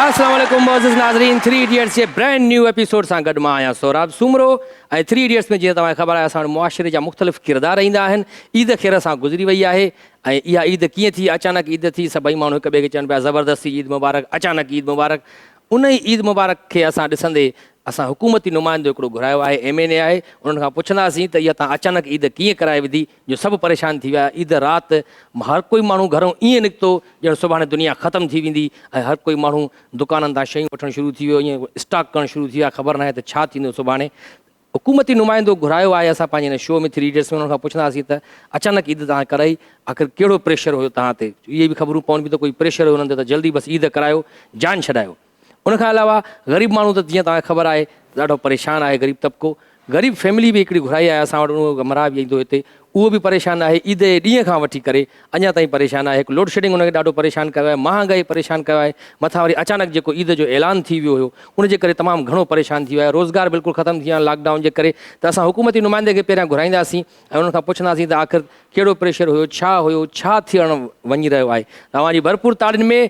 السلام عليڪم معزز ناظرين ٿري ايڊيٽس جي برينڊ نيو ايپيسوڊ سان گڏ مان آهيان سهراب سومرو ۽ ٿري ايڊيٽس ۾ جيئن توهان کي خبر آهي اسان وٽ معاشري جا مختلف ڪردار ايندا آهن عيد خير سان گذري وئي آهي ۽ اها عيد ڪيئن ٿي اچانڪ عيد ٿي سڀئي ماڻهو هڪ ٻئي کي چون پيا زبردستي عيد مبارڪ اچانڪ عيد مبارڪ ان ئي عيد مبارڪ کي اسان ڏسندي اسان حڪومتي نمائندو هڪڙو گهرايو آهي ايم اين اي آهي انهن کان پڇنداسين ته اها توهان اچانڪ عيد ڪيئن ڪرائي وڌي جو سڀ پريشان ٿي ويا عيد رات هر ڪوئي ماڻهو گهرئون ائين نڪتو ڄڻ سڀاڻي دنيا ختم ٿي ويندي ۽ هر ڪوئي ماڻهو دڪانن تان شيون وٺڻ شروع ٿي ويو ائين اسٽاڪ ڪرڻ شروع ٿي ويا خبر ناهي ته ڇا ٿيندو سڀاڻي حڪومتي نمائندو گهرايو آهي اسان پنهنجي هن شو ۾ ٿري ايڊيٽس ۾ انهن کان پڇنداسين ته اچانڪ عيد توهان ڪرائي آخر ڪهڙو پريشر هيو توهان تي اهي به خبرون پون پيون ته ڪوئي پريشر هيو انهن تي ته جلدي بس عيد ڪرايو جان ڇڏايو ان کان علاوه غريب ماڻهو ته جيئن توهان کي خبر آهي ته ڏاڍو پريشان آهي غريب طبقو غريب فيملي به هڪڙي گهرائي آهي اسان وٽ اهو همراهه به ايندو هتي اهو به پريشان آهي عيد جي ڏينهن کان وٺي ڪري اڃا تائين پريشان آهي هڪ لوڊشيڊنگ ان کي ڏاڍو پريشان ڪيو آهي مهانگائي پريشان ڪيو آهي مٿان وري اچانڪ جيڪو عيد جو اعلان ٿي ويو هيو ان جي ڪري تمام گهڻو پريشان ٿي ويو آهي روزگار بلڪل ختم ٿي ويا آهن لاڪ ڊائون جي ڪري ته اسان حڪومتي نمائندي کي پهريان گهرائينداسين ۽ انهن کان پڇنداسين ته آخر ڪهڙو پريشر هيو ڇا هيو ڇا ٿيڻ وڃي رهيو آهي توهان جي ڀرپور تاڙين ۾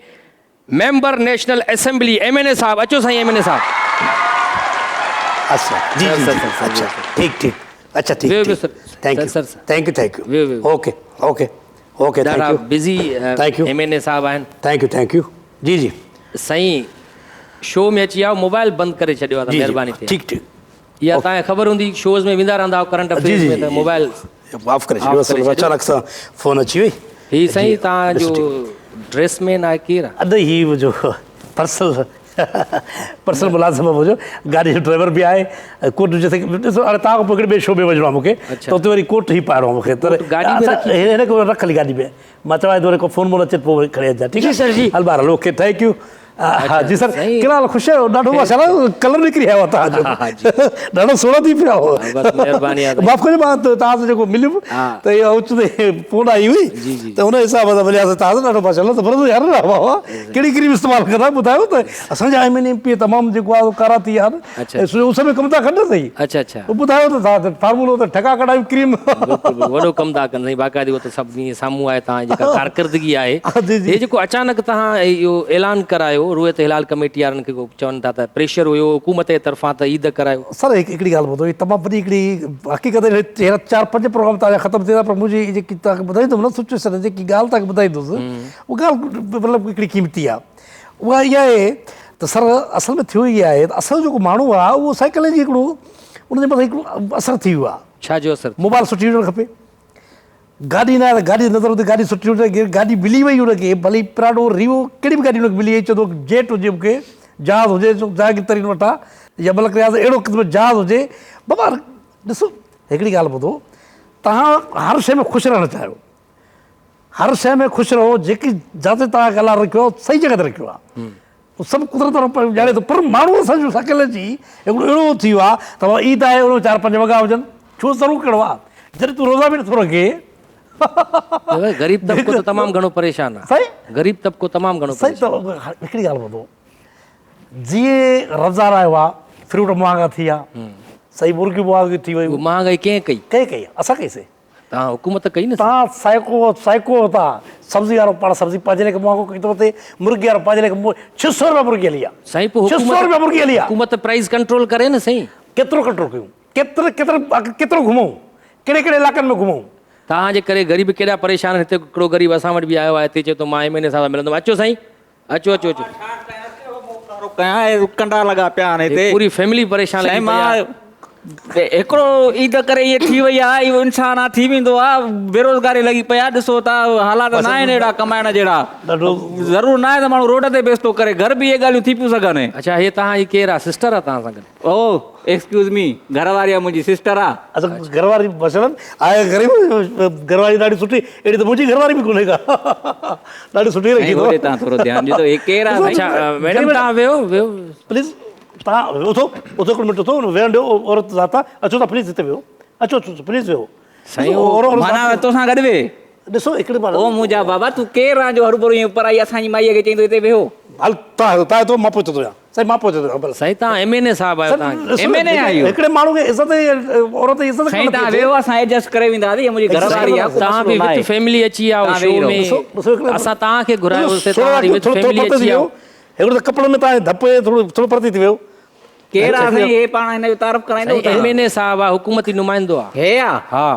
member national assembly M N A صاحب اچو سائين ايم اين اي صاحب. اچھا جي جي جي اچھا ٺيڪ ٺيڪ اچھا ٺيڪ ويو ويو ٺيڪ thank sir you sir thank you thank you ويو ويو اوڪي اوڪي اوڪي ڏاڍا thank you busy thank you M N A صاحب آهن. Thank you thank you جي جي سائين شو ۾ اچي آيو موبائل بند ڪري ڇڏيو آ ته جي جي مهرباني ٿئي. ٺيڪ ٺيڪ اها توهان کي خبر هوندي شوز ۾ ويندا رهندا آهيو ڪرنٽ جي افيئرز جي ۾ ته جي موبائل معاف ڪري ڇڏيو آف ڪري اصل ڇڏيو. اچانڪ سان فون اچي وئي. هي جي سائين توهان ڏسو جو ٺيڪ ڊريس مين آهي ڪير آهي؟ ادي هي منهنجو پرسنل پرسنل ملازم آهي منهنجو گاڏي جو ڊرائيور به آهي ۽ ڪوٽ جتي ڏسو هاڻي توهان کان پوء هڪڙي ٻئي شو ۾ وڃڻو آهي مون کي ته اتي وري ڪوٽ هي پائڻو آهي مون کي ته ڪوٽ گاڏي ۾ رکي هن کي رک هلي گاڏي ۾ مان چوان ٿو وري ڪو فون بون اچي ته پوء وري کڻي اچجان ٺيڪ جي سر جي. هل بهرحال اوڪي thank you ها جي سر ڪهڙا حال خوش آهيو ڏاڍو ماشاءالله ڪلر نڪري آيو آهي توهان جو ڏاڍو سهڻو ٿي پيو آهيو بس مهرباني آهي معاف ڪجو مان توهان سان جيڪو مليم ته اها اوچتي فون آئي هئي ته ان حساب سان ملياسين توهان سان ڏاڍو ماشاءالله زبردست يار واهه ڪهڙي ڪريم استعمال ڪندا آهيو ٻڌايو ته اسان جا ايم اين ايم پي تمام جيڪو آهي ڪارا ٿي ويا آهن ۽ اس ۾ ڪم ٿا ڪن نه سهي اڇا اڇا ٻڌايو ته توهان فارمولو ته ٺڪا ڪڍايون ڪريم. بلڪل بلڪل وڏو ڪم ٿا ڪن سائين باقاعدي اهو ته سڀني جي سامهون آهي توهان جي جيڪا ڪارڪردگي آهي هي جيڪو اچانڪ توهان اهو اعلان ڪرايو رويت هلال ڪميٽي وارن کي چون ٿا ته پريشر هيو حڪومت جي طرفان ته عيد ڪرايو. سر هڪ هڪڙي ڳالهه ٻڌو هي تمام وڏي هڪڙي حقيقت آهي هينئر چار پنج پروگرام توهان جا ختم ٿي ويا پر منهنجي جيڪي توهان کي ٻڌائيندم نه سچويشن جيڪي ڳالهه توهان کي ٻڌائيندس اها ڳالهه مطلب هڪڙي قيمتي آهي اها اها آهي ته سر اصل ۾ ٿيو اهي آهي ته اصل جيڪو ماڻهو آهي اهو سائيڪالاجي هڪڙو ان جي مٿان هڪڙو اثر ٿي ويو آهي. ڇا جو اثر ٿيو؟ موبائل سٺي هجڻ کپي. گاڏي نه آهي ته گاڏي نظر هجي گاڏي سٺي هجي گاڏي ملي وئي ان کي ڀلي پراڊو ريوو ڪهڙي به گاڏي ان کي ملي وئي چوندو جيٽ هجي مون کي جهاز هجي جهانگير ترين وٽان يا ملڪ رياض اهڙو قسم جو جهاز هجي بابا ڏسو هڪڙي ڳالهه ٻڌو توهان هر شيء ۾ خوش رهڻ چاهيو هر شيء ۾ خوش رهو جيڪي جاتي توهان کي الله رکيو آهي صحيح جڳهه تي رکيو آهي اهو سڀ قدرت وارو ڄاڻي ٿو پر ماڻهو اسان جو سائيڪالاجي هڪڙو اهڙو ٿي ويو آهي ته بابا عيد آهي ان ۾ چار پنج وڳا هجن ڇو ضرور ڪهڙو آهي جڏهن تون روزا به نٿو رکي غريب طبقو ته تمام گهڻو پريشان آهي سائين غريب طبقو تمام گهڻو سائين ته هڪڙي ڳالهه ٻڌو جيئن رمضان آيو آهي فروٽ مهانگا ٿي ويا صحيح مرغيون مهانگيون ٿي ويون مهانگائي ڪنهن ڪئي ڪنهن ڪئي اسان ڪئي سي توهان حڪومت ڪئي نه. توهان سائيڪو سائيڪو هو توهان سبزي وارو پاڻ سبزي پنهنجي ليکي مهانگو ڪئي ٿو وتي مرغي وارو پنهنجي ليکي 600 روپيا مرغي هلي آ سائين پوء 600 روپيا مرغي هلي آ حڪومت پرائيز ڪنٽرول ڪري نه سائين. ڪيترو ڪنٽرول ڪيون ڪيترو ڪيترو ڪيترو گهمون ڪهڙي ڪهڙي علائقن ۾ گهمون. توهان جي ڪري غريب ڪيڏا پريشان آهن هتي هڪڙو غريب اسان وٽ به آيو آهي هتي چئي ٿو مان ايم اين اي صاحب سان ملندم اچو سائين اچو اچو اچو. ڇا ڪيان ڪهڙو منهن ڪارو ڪيان اهي ڪنڊا لڳا پيا آهن هتي. پوري فيملي پريشان لڳي سائين پئي آهي. مان هڪڙو عيد ڪري ائين ٿي وئي آهي اهو انسان آ ٿي ويندو آ بيروزگاري لڳي پئي آ ڏسو ته حالات نه آهن اهڙا ڪمائڻ جهڙا ضرور نه آهي ته ماڻهو روڊ تي بيستو ڪري گهر به اهي ڳالهيون ٿي پيون سگهن. اڇا هي توهان جي ڪير آ سسٽر آ توهان سان گڏ. او ايڪسڪيوز مي گهر واري آ منهنجي سسٽر آ. اڇا گهر واري مثلا آهي غريب گهر واري ڏاڍي سٺي اهڙي ته منهنجي گهر واري به ڪونهي ڪا ڏاڍي سٺي رکي سائين اٿو. هوڏي تان ٿورو ڌيان ڏيو هي ڪير آ سائين. اڇا ميڊم تان ويهو ويهو. پليز تان اٿو اٿو هڪڙو منٽ اٿو ويهڻ ڏيو عورت ذات آ اچو تان پليز هتي ويهو اچو اچو پليز ويهو. سائين معنيٰ توسان گڏ ويهه. ڏسو هڪڙي بار او منهنجا بابا تون ڪير آن جو هروڀرو ائين اپر آئي اسان جي مائيء کي چئين ٿو هتي ويهو. هل تان تان اٿو مان پوئتي ٿو ويهان. سائين مان پوئتي ٿو ويهان. سائين تان ايم اين اي صاحب آهيو تان ايم اين اي آهيو. هڪڙي ماڻهو کي عزت عورت جي عزت سائين تان ويهو اسان ايڊجسٽ ڪري وينداسين هي منهنجي گهر واري آهي ڪو تان مسئلو به ناهي. وٿ فيملي اچي آهو شو ۾ اسان تان کي گهرايو سي تان وري وٿ فيملي اچي آهو. هڪڙو ته ڪپڙن ۾ توهان جي ڌپ ٿورو ٿورو پرتي ٿي ويو. ڪير آ سائين هي پاڻ هن جو تعارف ڪرائيندو سائين ايم اين اي صاحب آ حڪومتي نمائندو آ. هي آ؟ ها.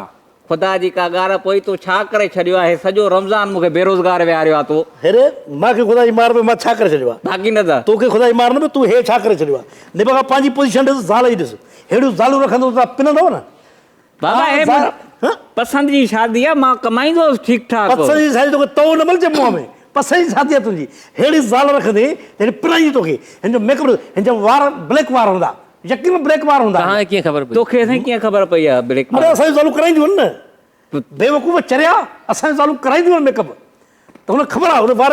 خدا جي ڪا ڳالهه پوئي تو ڇا ڪري ڇڏيو آ هي سڄو رمضان مون کي بيروزگار ويهاريو آ تو. هيڏي مان کي خدا جي مار پئي مان ڇا ڪري ڇڏيو آ. باقي نه ته. توکي خدا جي مار نه پئي تون هي ڇا ڪري ڇڏيو آ. نڀاڳا پنهنجي پوزيشن ڏس زال جي ڏس. ههڙيون زالون رکندو ته توهان پنندؤ نه. بابا هي پسند جي شادي آ مان ڪمائيندو هوس ٺيڪ ٺاڪ. پسند جي شادي توکي تئو نه ملجي منهن ۾ پسند جي شادي آ تنهنجي ههڙي زال رکندين ته ههڙي پرائيندي توکي هن جو ميڪ اپ ڏس هن جا وار بليڪ وار هوندا يقينن بليڪ وار هوندا. توهان کي ڪيئن خبر پئي. توکي سائين ڪيئن خبر پئي آ بليڪ وار. اڙي اسان جون زالون ڪرائينديون آهن نه بيوقوف چريا اسان جون زالون ڪرائينديون آهن ميڪ اپ. ته هن کي خبر آهي هن وار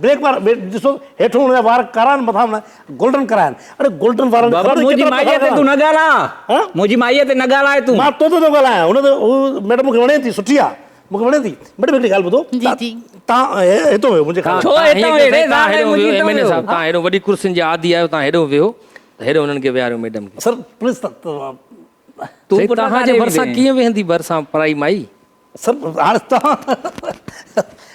بليڪ وار ڏسو هيٺون هن جا وار ڪارا آهن مٿان هن گولڊن ڪرا آهن اڙي گولڊن وارن بابا منهنجي مائيء تي تون نه ڳالهاء منهنجي مائيء تي نه ڳالهاء تون مان تو تي ٿو ڳالهايان هن ته هو ميڊم مونکي وڻي ٿي سٺي آهي مونکي وڻي ٿي ميڊم هڪڙي ڳالهه ٻڌو جي جي تان هتو ويو منهنجي خيال ڇو هتان ويو ري تان هيڏو ويو ايم اين اي صاحب تان هيڏو وڏي ڪرسين جي عادي آهيو تان هيڏو ويهو ته هيڏو هنن کي ويهاريو ميڊم کي سر پليز تون پٽ توهان جي ڀرسان ڪيئن ويهندي ڀرسان پرائي مائي سر هاڻي توهان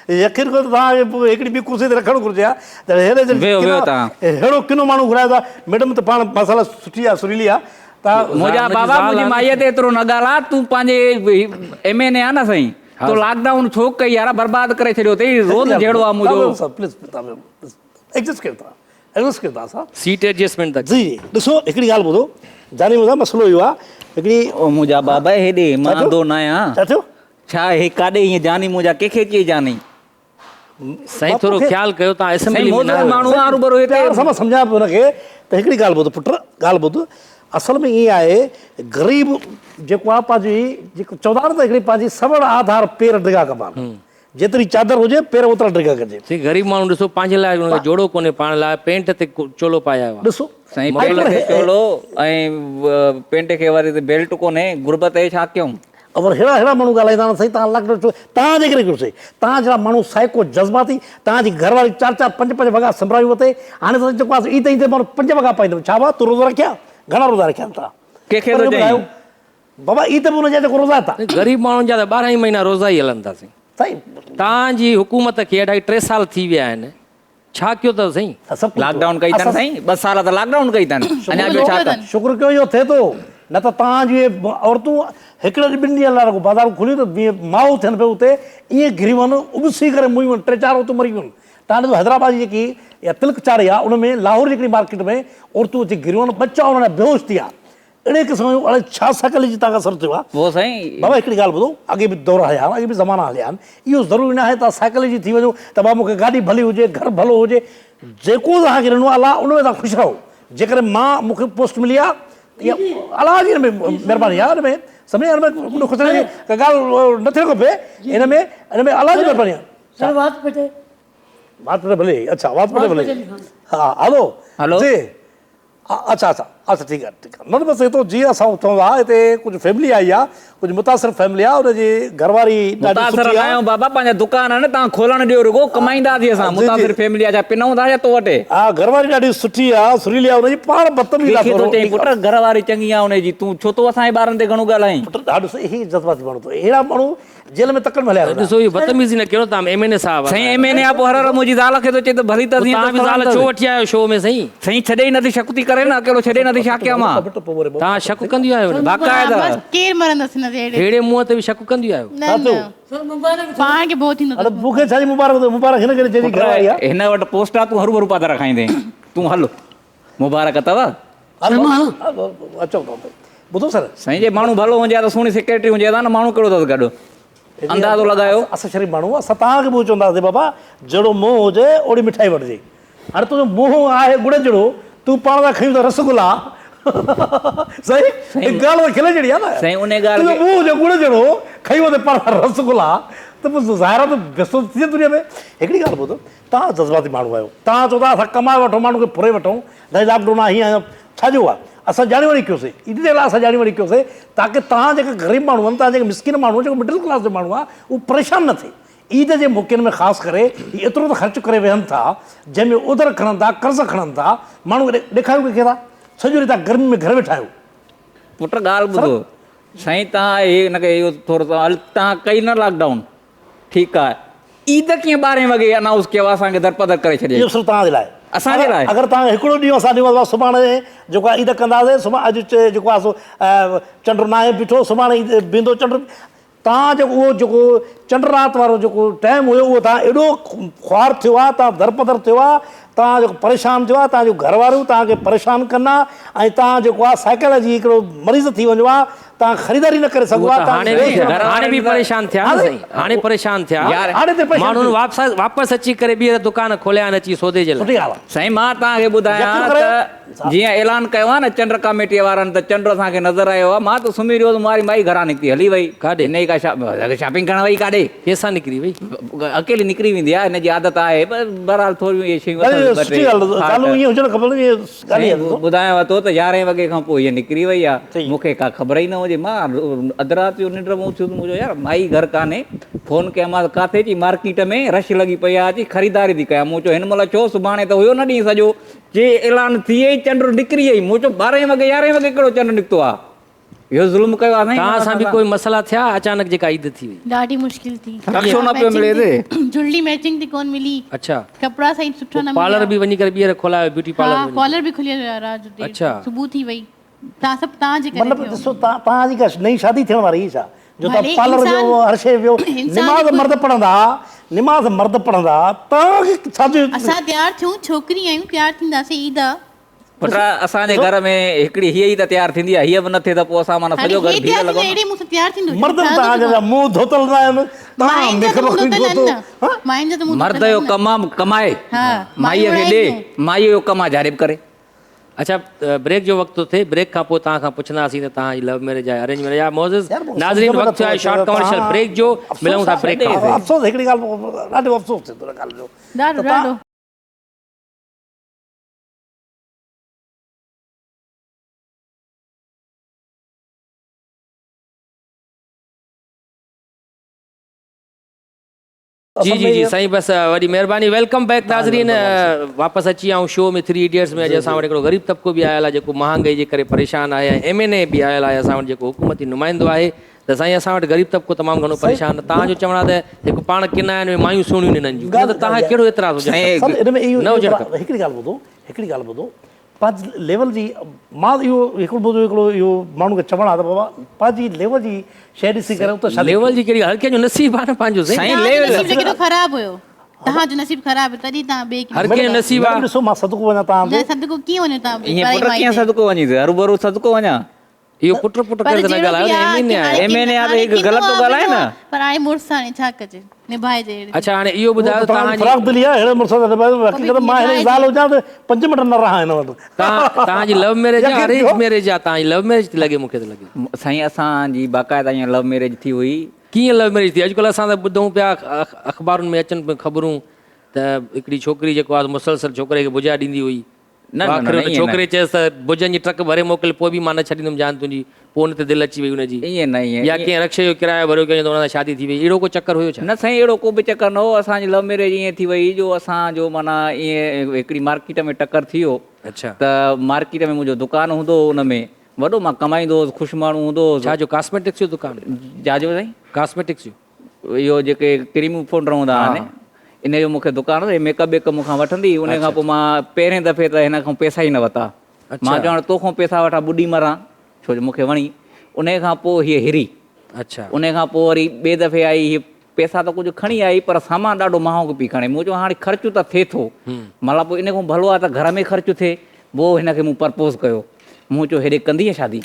يقين ڪيو ته توهان کي پوء هڪڙي ٻي ڪرسي تي رکڻ گهرجي ها ته ههڙي جن ويهو ويهو توهان. ههڙو ڪنو ماڻهو گهرايو ٿا ميڊم ته پاڻ ماشاءالله سٺي آهي سريلي آهي توهان منهنجا بابا منهنجي مائيء تي ايترو نه ڳالهاء تون پنهنجي ايم اين اي آ نه سائين تو لاڪ ڊائون ڇو ڪئي يار برباد ڪري ڇڏيو اٿئي روز جهيڙو آ منهنجو. سر پليز توهان ويهو ايڊجسٽ ڪيو توهان ايڊجسٽ ڪيو توهان سان. سيٽ ايڊجسٽمينٽ ٿا جي جي ڏسو هڪڙي ڳالهه ٻڌو جاني منهنجا مسئلو اهو آهي هڪڙي. او منهنجا بابا هيڏي مان انڌو ناهيان. ڇا ٿيو؟ ڇا هي ڪاڏي هيئن جاني منهنجا ڪنهن کي چئي جاني. سائين ٿورو خيال ڪيو تان اسيمبلي ۾ نه آهيو. ماڻهو آ روبرو هتي. پيار سان مان سمجهايان پيو هن کي ته هڪڙي ڳالهه ٻڌ پٽ ڳالهه ٻڌ اصل ۾ ائين آهي غريب جيڪو آهي پنهنجي جيڪو چوندا آهن نه ته هڪڙي پنهنجي سوڙ آڌار پير ڊگها ڪبا آهن جيتري چادر هجي پير اوترا ڊگها ڪجي. سائين غريب ماڻهو ڏسو پنهنجي لاء ان کي جوڙو ڪونهي پاڻ لاء پينٽ تي چولو پائي آيو آهي. ڏسو سائين پينٽ تي چولو ۽ پينٽ کي وري بيلٽ ڪونهي غربت هي ڇا ڪيون. اور ههڙا ههڙا ماڻهو ڳالهائيندا آهن سائين توهان لاڪ ڊائون ڇو توهان جي ڪري ڪيو سي توهان جهڙا ماڻهو سائيڪو جذباتي توهان جي گهر واري چار چار پنج پنج وڳا سنڀرايون اٿئي هاڻي ته جيڪو آهي عيد ايندي ماڻهو پنج وڳا پائيندو ڇا ڀاء تون روزا رکيا گهڻا روزا رکيا آهن توهان ڪنهن کي ٿو چئين. بابا عيد به ان جا جيڪو روزا ٿا. غريب ماڻهن جا ته 12 ئي مهينا روزا ئي هلن ٿا سائين. سائين. توهان جي حڪومت کي اڍائي ٽي سال ٿي ويا آهن ڇا ڪيو اٿو سائين. لاڪ ڊائون ڪئي اٿن سائين ٻه سال ته لاڪ ڊائون ڪئي اٿن اڃا ٻيو ڇا ڪن. شڪر ڪيو اهو ٿئي ٿو نه ته توهان جون اهي عورتون هڪڙي ٻن ڏينهن لاء رڳو بازارون کليون ته جيئن مائو ٿين پيون اتي ائين گهري وڃن اٻسي ڪري موئي وڃن ٽي چار عورتون مري ويون توهان ڏسو حيدرآباد جي جيڪي اها تلڪ چاڙهي آهي ان ۾ لاهور جي هڪڙي مارڪيٽ ۾ عورتون اچي گهري وڃن ٻچا انهن جا بيهوش ٿي ويا اهڙي قسم جو اڙي ڇا سائيڪالاجي توهان کي اثر ٿيو آهي؟ پوء سائين. بابا هڪڙي ڳالهه ٻڌو اڳي به دور هليا آهن اڳي به زمانا هليا آهن اهو ضروري ناهي توهان سائيڪالاجي ٿي وڃو ته بابا مون کي گاڏي ڀلي هجي گهر ڀلو هجي جيڪو توهان کي ڏنو آهي الله ان ۾ توهان خوش رهو جيڪڏهن مان مون کي پوسٽ ملي آهي ته اها الله جي ان ۾ مهرباني آهي ان ۾ سمجهي ان ۾ خوش رهڻ جي ڪا ڳالهه نه ٿيڻ کپي ان ۾ ان ۾ الله جي مهرباني آهي. سر وات پٽي. وات پٽي ڀلي اڇا وات پٽي ڀلي ها هلو هلو جي اڇا اڇا اڇا ٺيڪ آ ٺيڪ آ نه بس ايترو جيئن اسان چوندا ها هتي ڪجهه فيملي آئي آ ڪجهه متاثر فيملي آ ان جي گهر واري ڏاڍي متاثر سٺي نه آ آهيون بابا پنهنجا دڪان آهن توهان کولڻ ڏيو رڳو ڪمائينداسين اسان جي جي متاثر فيملي آ ڇا پنون ٿا ڇا تو وٽ. ها گهر واري ڏاڍي سٺي آ سريلي آ ان جي پاڻ بدتميز آ ڪنهن کي ٿو ٿورو چئين پٽ گهر واري چڱي آ ان جي تون ڇو ٿو اسان جي ٻارن تي گهڻو ڳالهائين. پٽ ڏاڍو هي جذباتي ماڻهو اٿو اهڙا ماڻهو جيل ۾ تڪڙ ۾ هليا ويندا. ڏسو اهو بدتميزي نه ڪيو نه توهان ايم اين اي صاحب آهيو. سائين ايم اين اي آ پوء هر هر منهنجي زال کي ٿو چئي ته ڀلي ته پوء توهان به زال ڇو وٺي آيا آهيو شو ۾ سائين. سائين ڇڏي ئي نٿي شڪ ٿي ڪري نه اڪيلو ڇڏي نٿي ڇا ڪيان مان. توهان شڪ ڪنديون آهيو هن تي. باقاعده. بس ڪير مرندس هن تي اهڙي. ههڙي منهن تي به شڪ ڪنديون آهيو. نه نه پاڻ کي ڀؤ ٿيندو اٿس. مون کي ڇا جي مبارڪ اٿو مبارڪ هن کي جنهن جي گهر واري آ. هن وٽ پوسٽ آ تون هروڀرو پادر کائيندين تون هل مبارڪ اٿو. اچو ٻڌو سر. سائين جي ماڻهو ڀلو هجي ها ته سهڻي سيڪريٽري هجي ها نه ماڻهو ڪهڙو اٿس گڏ. اندازو لڳايو. اسان شريف ماڻهو اسان توهان کي به چونداسين بابا جهڙو منهن هجي اوڙي مٺائي وٺجي. هاڻي تنهنجو منهن آهي ڳڙ جهڙو تون پاڻ ٿا کڻين ٿا رس گلا. سائين هڪ ڳالهه ته کلڻ جهڙي آهي نه. سائين انهي ڳالهه تنهنجو منهن هجي ڳڙ جهڙو کئي وڃي پاڻ ٿا رس گلا ته پوء ظاهر آهي ته بيستو ٿي دنيا ۾. هڪڙي ڳالهه ٻڌ توهان جذباتي ماڻهو آهيو توهان چئو ٿا اسان ڪمائي وٺون ماڻهن کي ڦري وٺون ڀئي لاڪ ڊائون آهي هيئن آهي ڇا جو آهي اسان ڄاڻي واڻي ڪيوسي ان جي لاء اسان ڄاڻي واڻي ڪيوسي تاڪه توهان جيڪا غريب ماڻهو آهن توهان جيڪا مسڪين ماڻهو آهن جيڪو مڊل ڪلاس جو ماڻهو آهي اهو پريشان نه ٿئي عيد جي موقعن ۾ خاص ڪري هي ايترو ته خرچ ڪري ويهن ٿا جنهن ۾ اوڌر کڻن ٿا قرض کڻن ٿا ماڻهو کي ڏيکاريو ڪنهن کي ٿا سڄو ڏينهن توهان گرمي ۾ گهر ويٺا آهيو. پٽ ڳالهه ٻڌو سائين توهان هي هن کي اهو ٿورو توهان ڪئي نه لاڪ ڊائون ٺيڪ آ عيد ڪيئن ٻارهين وڳي انائونس ڪيو اسان کي درپدر ڪري ڇڏيائين. اهو صرف توهان جي لاء. اسان جي لاء. اگر توهان هڪڙو ڏينهن اسان ڏيون سڀاڻي جيڪو آهي عيد ڪنداسين سڀاڻي اڄ جيڪو آهي سو چنڊ ناهي بيٺو سڀاڻي عيد بيهندو چنڊ توهان جيڪو اهو جيڪو چنڊ رات وارو جيڪو ٽائيم هيو اهو توهان ايڏو خوار ٿيو آهي توهان درپدر ٿيو آهي توهان جيڪو پريشان ٿيو آهي توهان جون گهر واريون توهان کي پريشان ڪن ها ۽ توهان جيڪو آهي سائيڪالاجي هڪڙو مريض ٿي وڃو ها توهان خريداري نه ڪري سگهو اهو ها ته توهان هاڻي بيهوش به ٿي وڃو هاڻي به پريشان ٿيا نه سائين هاڻي پريشان ٿيا يار هاڻي ته پريشان ماڻهن ٿي واپس واپس اچي ڪري ٻيهر دڪان کوليا آهن اچي سودي جي لاء. سٺي ڳالهه آهي. سائين مان توهان کي يقين ٻڌايان ڪريو ته جيئن اعلان ڪيو آهي نه چنڊ ڪاميٽي وارن ته چنڊ اسان کي نظر آيو آهي مان ته سمهي رهيو هوس ماري مائي گهران نڪتي هلي وئي ڪاڏي؟ هن جي ڪا شاپنگ ڪرڻ وئي ڪاڏي؟ ڪنهن سان نڪري وئي؟ اڪيلي نڪري ويندي آهي هن جي عادت آهي پر بهرحال ٿوريون اهي شيون اٿس ٻه سٺي ٽي ڳالهه ها زالون ته ائين هجڻ کپن ائين ڳالهه سائين ٻڌايانو ٿو ته يارهين وڳي کان پوء هيء نڪري وئي آ مون کي ڪا خبر ئي نه هجي مان اڌ رات جو ننڊ مان اٿيس مون چيو يار مائي گهر ڪانهي فون ڪيومانس ڪاٿي چي مارڪيٽ ۾ رش لڳي پئي آ اچي خريداري ٿي ڪيان مون چيو هن مهل ڇو سڀاڻي ته هيو نه ڏينهن سڄو چي اعلان ٿي وئي چنڊ نڪري وئي مون چيو ٻارهين وڳي يارهين وڳي ڪهڙو چنڊ نڪتو آ اهو ظلم ڪيو آ سائين توهان سان به ڪوئي مسئلا ٿيا اچانڪ جيڪا عيد ٿي وئي. ڏاڍي مشڪل ٿي. رڪشو نه پيو ملي هتي. جهڙلي ميچنگ تي ڪون ملي. اڇا. ڪپڙا سائين سٺا نه مليا. پارلر به وڃي ڪري ٻيهر کولايو بيوٽي پارلر. ها پارلر به کليل هيا رات جو دير اڇا. صبح ٿي وئي تان سڀ تان جي ڪري مطلب ٿيو. ڏسو تان تان جي ڪا نئين شادي ٿيڻ واري هئي ڇا جو تان ڀلي پارلر ويو انسان هر شي ويو انسان نماز هڪ مرد پڙهندا نماز مرد پڙهندا تان کي ڇا جو اسان تيار ٿيون ڇوڪري آهيون تيار ٿينداسين عيد آ. پٽ اسان جي گهر ۾ هڪڙي هيء ئي ته تيار ٿيندي آهي، هيء به نه ٿئي ته پوء اسان معنيٰ سڄو گهر ڀيڙ لڳو نه. مرد به توهان جا منهن ڌوتل نه آهن، توهان ميڪ اپ کڻي ڌوتو. مرد جو ڪم آ ڪمائي، مائيء کي ڏي، مائيء جو ڪم آ جاريب ڪري. اڇا بريڪ جو وقت ٿو ٿئي، بريڪ کان پوء توهان کان پڇنداسين ته توهان جي لو ميريج آهي ارينج ميريج آهي. معزز ناظرين وقت ٿيو آهي شارٽ ڪمرشل بريڪ جو، ملون ٿا بريڪ کان پوء. افسوس هڪڙي ڳالهه ڏاڍو افسوس ٿئي ٿو ان ڳالهه جو. ڏاڍو ڏاڍو. جي جي جي سائين بس وڏي مهرباني welcome back ناظرين واپس اچي آئون شو ۾ ٿري ايڊيٽس ۾ اڄ اسان وٽ هڪڙو غريب طبقو به آيل آهي جيڪو مهانگائي جي ڪري پريشان آهي ۽ ايم اين اي به آيل آهي اسان وٽ جيڪو حڪومتي نمائندو آهي ته سائين اسان وٽ غريب طبقو تمام گهڻو پريشان آهي توهان جو چوڻ آهي ته جيڪو پاڻ ڪنا آهن اهي مايون سهڻيون آهن انهن جون نه ته توهان کي ڪهڙو اعتراض هجڻ کپي ان ۾ اهو نه هجڻ کپي. هڪڙي ڳالهه ٻڌو هڪڙي ڳالهه ٻڌو پنهنجي ليول جي مان اهو هڪڙو منهنجو هڪڙو اهو ماڻهو کي چوڻ آهي ته بابا پنهنجي ليول جي شيء ڏسي ڪري اتي شادي ليول جي ڪهڙي هر ڪنهن جو نصيب آهي نه پنهنجو سائين. سائين توهان جو ليول نصيب ڪيڏو خراب هيو توهان جو نصيب خراب هيو تڏهن توهان ٻئي هر ڪنهن جو نصيب آهي. ڏسو مان صدقو وڃان توهان نه تي صدقو ڪيئن وڃو توهان ائين پرائي پٽ مائي ڪيئن تي. صدقو وڃي هروڀرو صدقو وڃان. اهو پٽ پٽ پر ڪري ته نه جهڙو به ڳالهايو نه آ ايم اين اي آهي. ايم اين اي آ ته هاڻي هڪ غلط ٿو ڪنو آ ڳالهائي نه. پر هاڻي مڙس هاڻي ڇا ڪجي نڀائجي اهڙي اڇا هاڻي اهو ٻڌايو توهان توهان جي فراخ دلي آهي اهڙي مڙس سان نڀايو حقيقت مان هن جي زال هجان ته پنج منٽ نه رهان هن وٽ. توهان توهان جي لو ميريج آ يقين ارينج ڪيو. ميريج آ توهان جي لو ميريج ٿي لڳي مون کي ته لڳي. سائين اسان جي باقاعده ائين لو ميريج ٿي هئي. ڪيئن لو ميريج ٿي اڄڪلهه اسان ته ٻڌون پيا اخبارن ۾ اچن پيون خبرون ته هڪڙي ڇوڪري جيڪو آ مسلسل ڇوڪري کي بجا ڏيندي هئي نه نه آخر نه ان ائين نه. ڇوڪري چيس ته بجن جي ٽرڪ ڀري موڪل پوء به مان نه ڇڏيندم جان تنهنجي پوء ان تي دل اچي وئي ان جي ائين نه ائين يا ڪنهن رڪشي جو ڪرايو ڀريو ڪنهن جو ته ان سان شادي ٿي وئي اهڙو ڪو چڪر هيو ڇا؟ نه سائين اهڙو ڪو به چڪر نه هو اسان جي لو ميريج ائين ٿي وئي جو اسان جو معنيٰ ائين هڪڙي مارڪيٽ ۾ ٽڪر ٿي ويو اڇا. ته مارڪيٽ ۾ منهنجو دڪان هوندو هو ان ۾ وڏو مان ڪمائيندو هوس خوش ماڻهو هوندو هوس. ڇا جو ڪاسميٽڪس جو دڪان؟ جا جو سائين؟ ڪاسميٽڪس جو. اهو جيڪي ڪريمون پائوڊر هوندا آهن ان جو مون کي دڪان هو ميڪ اپ ويڪ اپ مون کان وٺندي هئي ان کان پوء مان پهرين دفعي ته هن کان پئسا ئي نه ورتا مان چيو هاڻي تو کان پئسا وٺان ٻڏي مران ڇو جو مون کي وڻي ان کان پوء هيء هري ان کان پوء وري ٻئي دفعي آئي هيء پئسا ته ڪجهه کڻي آئي پر سامان ڏاڍو مهانگو پئي کڻي مون چيو هاڻي خرچ ته ٿئي ٿو مطلب پوء ان کان ڀلو آهي ته گهر ۾ خرچ ٿئي پوء هن کي مون پرپوز ڪيو مون چيو هيڏي ڪندينء شادي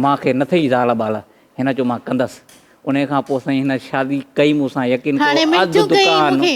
مان کي نه ٿئي زال ٻال هن چيو مان ڪندس. انهيء کان پوء سائين هن شادي ڪئي مون سان يقين هاڻي ڪيو اڌ منٿون ڪيئي دڪان مون کي.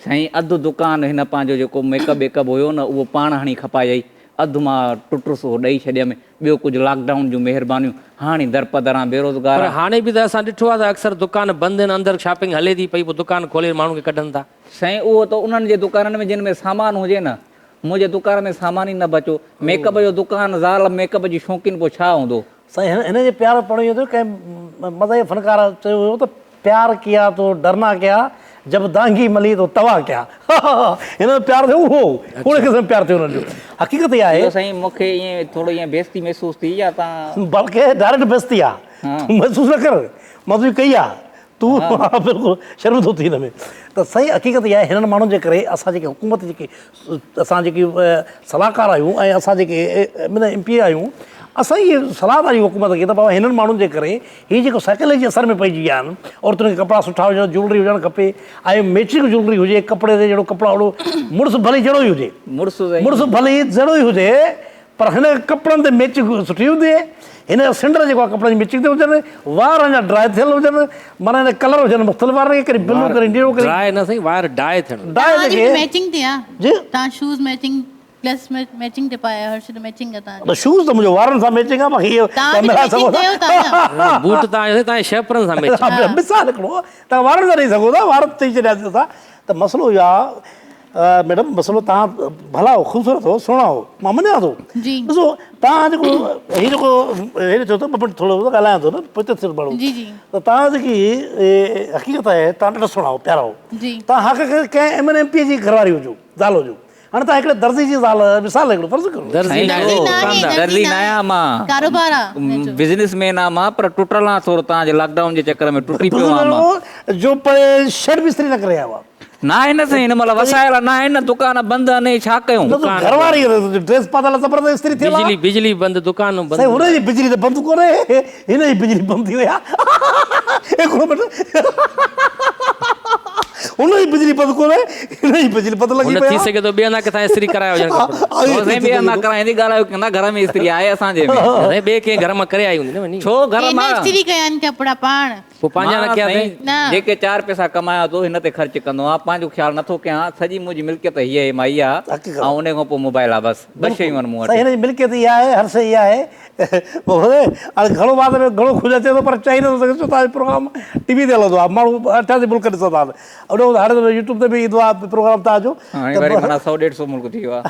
سائين اڌ دڪان هن پنهنجو جيڪو ميڪ اپ ويڪ اپ هيو نه اهو پاڻ هڻي کپايائي اڌ مان ٽٽس اهو ڏئي ڇڏيم ٻيو ڪجهه لاڪ ڊائون جون مهربانيون هاڻي درپدران بيروزگار پر هاڻي به ته اسان ڏٺو آهي ته اڪثر دڪان بند آهن اندر شاپنگ هلي ٿي پئي پوء دڪان کولي ماڻهن کي ڪڍن ٿا. سائين اهو ته انهن جي دڪانن ۾ جن ۾ سامان هجي نه منهنجي دڪان ۾ سامان ئي نه بچو ميڪ اپ جو دڪان زال ميڪ اپ جي شوقين پوء ڇا هوندو. سائين هن جي پيار پڙهيو ايندو ڪنهن مزاحيه فنڪار چيو هيو ته پيار ڪيا تو ڊرنا ڪيا جب دانگي ملي تو توا ڪيا هن جو پيار ٿيو اهو اهڙي قسم جو پيار ٿيو هن جو حقيقت اها آهي. اهو سائين مون کي ائين ٿورو ائين بيعزتي محسوس ٿي يا تان. بلڪه ڊائريڪٽ بيعزتي آ تون محسوس نه ڪر مان تنهنجي ڪئي آ. تون ها بلڪل شرم ٿو ٿي هن ۾ ته سائين حقيقت اها آهي هنن ماڻهن جي ڪري اسان جيڪي حڪومت جيڪي اسان جيڪي صلاحڪار آهيون ۽ اسان جيڪي ايم پي اي آهيون اسان اهي صلاح ٿا ڏيون حڪومت کي ته بابا هنن ماڻهن جي ڪري هي جيڪو سائيڪالاجي اثر ۾ پئجي ويا آهن عورتن کي ڪپڙا سٺا هجن جولري هجڻ کپي ۽ ميچنگ جولري هجي ڪپڙي تي جهڙو ڪپڙا اوڙو مڙس ڀلي جهڙو ئي هجي مڙس ڀلي جهڙو ئي هجي پر هن کي ڪپڙن تي ميچنگ سٺي هوندي آهي. هن جا سنڊر جيڪو آهي ڪپڙن جي ميچنگ تي هجن، وار هن جا ڊرائي ٿيل هجن، معنيٰ هن جا ڪلر هجن مختلف وارن کي ڪڏهن بلو ڪڏهن نيرو ڪڏهن. ڊرائي نه سائين وار ڊائي ٿيڻ. ڊائي توهان جي جيڪي به ميچنگ تي آ. جي. توهان شوز ميچنگ پلس ميچنگ تي پايا هر شي ته ميچنگ آ توهان جي. ته شوز ته منهنجو وارن سان ميچنگ آ باقي اهو توهان به ته ملائي ميچنگ سگهو ٿا. ڪيو ٿا نه. بوٽ توهان جو سائين توهان جي شهپرن سان ميچنگ. ها مثال هڪڙو توهان وارن سان ڏئي سگهو ٿا وار چئي ڇڏياسين اسان ته مسئلو اهو آ ميڊم مسئلو توهان ڀلا هو خوبصورت هو سهڻا هو مان مڃان ٿو جي ڏسو توهان جيڪو هي جيڪو هي چئو ٿو ٻه منٽ ٿورو ڳالهايان ٿو نه پوئتي ٿيو ماڻهو جي جي ته توهان جيڪي حقيقت آهي توهان ڏاڍا سهڻا هو پيارا هو جي توهان حق ڪنهن ايم اين ايم پي جي گهر واري هجو زال هجو هاڻي توهان هڪڙي درزي جي زال مثال هڪڙو فرض ڪرو درزي درزي ناهي درزي ناهيان مان ڪاروبار آ هن جو بزنس مين آ مان پر ٽٽل آ ٿورو توهان جي لاڪ ڊائون جي چڪر ۾ ٽٽي پيو آ مان جو پئي شرٽ به استري نه ڪري آيو آ ناهي نه سائين هن مهل وسايل ناهن نه دڪان بند آهن ڇا ڪيون. نه گهر واري ڊريس پاتل زبردست استري ٿيل آ. بجلي بجلي بند دڪان بند. سائين هن جي بجلي ته بند ڪونهي هن جي بجلي بند ٿي وئي آ هڪڙو منٽ هن جي بجلي بند ڪونهي هن جي بجلي بند لڳي هن پئي ٿي آ. سگهي ٿو ٻئي هنڌان ڪٿان استري ڪرايا هجن ڪپڙا. ڇو سائين ٻئي هنڌان ڪرائيندي ڳالهايو ڪندا گهر ۾ استري آهي اسان جي ۾. سائين ٻئي ڪنهن گهر مان ڪري آئي هوندي نه وڃي. ڇو گهر ڪنهن مان. استري ڪيا آهن ڪپڙا پاڻ. پوء پنهنجا نه مان ڪيا سائين اٿئي؟ نه. جيڪي چار پئسا ڪمايان ٿو هن تي خرچ ڪندو آهيان پنهنجو خيال نٿو ڪيان سڄي منهنجي ملڪيت هيء آهي مائي آهي حقيقت. ۽ ان کان پوء موبائل آهي بس ٻه شيون آهن مون وٽ. سائين هن جي ملڪيت اها آهي هر شيء اها آهي هاڻي گهڻو بعد ۾ گهڻو خوش اچي ٿو پر چئي نٿو سگهي ڇو ته پروگرام ٽي وي تي هلندو آهي ماڻهو 88 ملڪ ڏسندا آهن ان وقت هاڻي ته يوٽيوب تي به ايندو آهي پروگرام توهان جو هاڻي وري معنيٰ سئو ڏيڍ سئو ملڪ ٿي ويو آهي.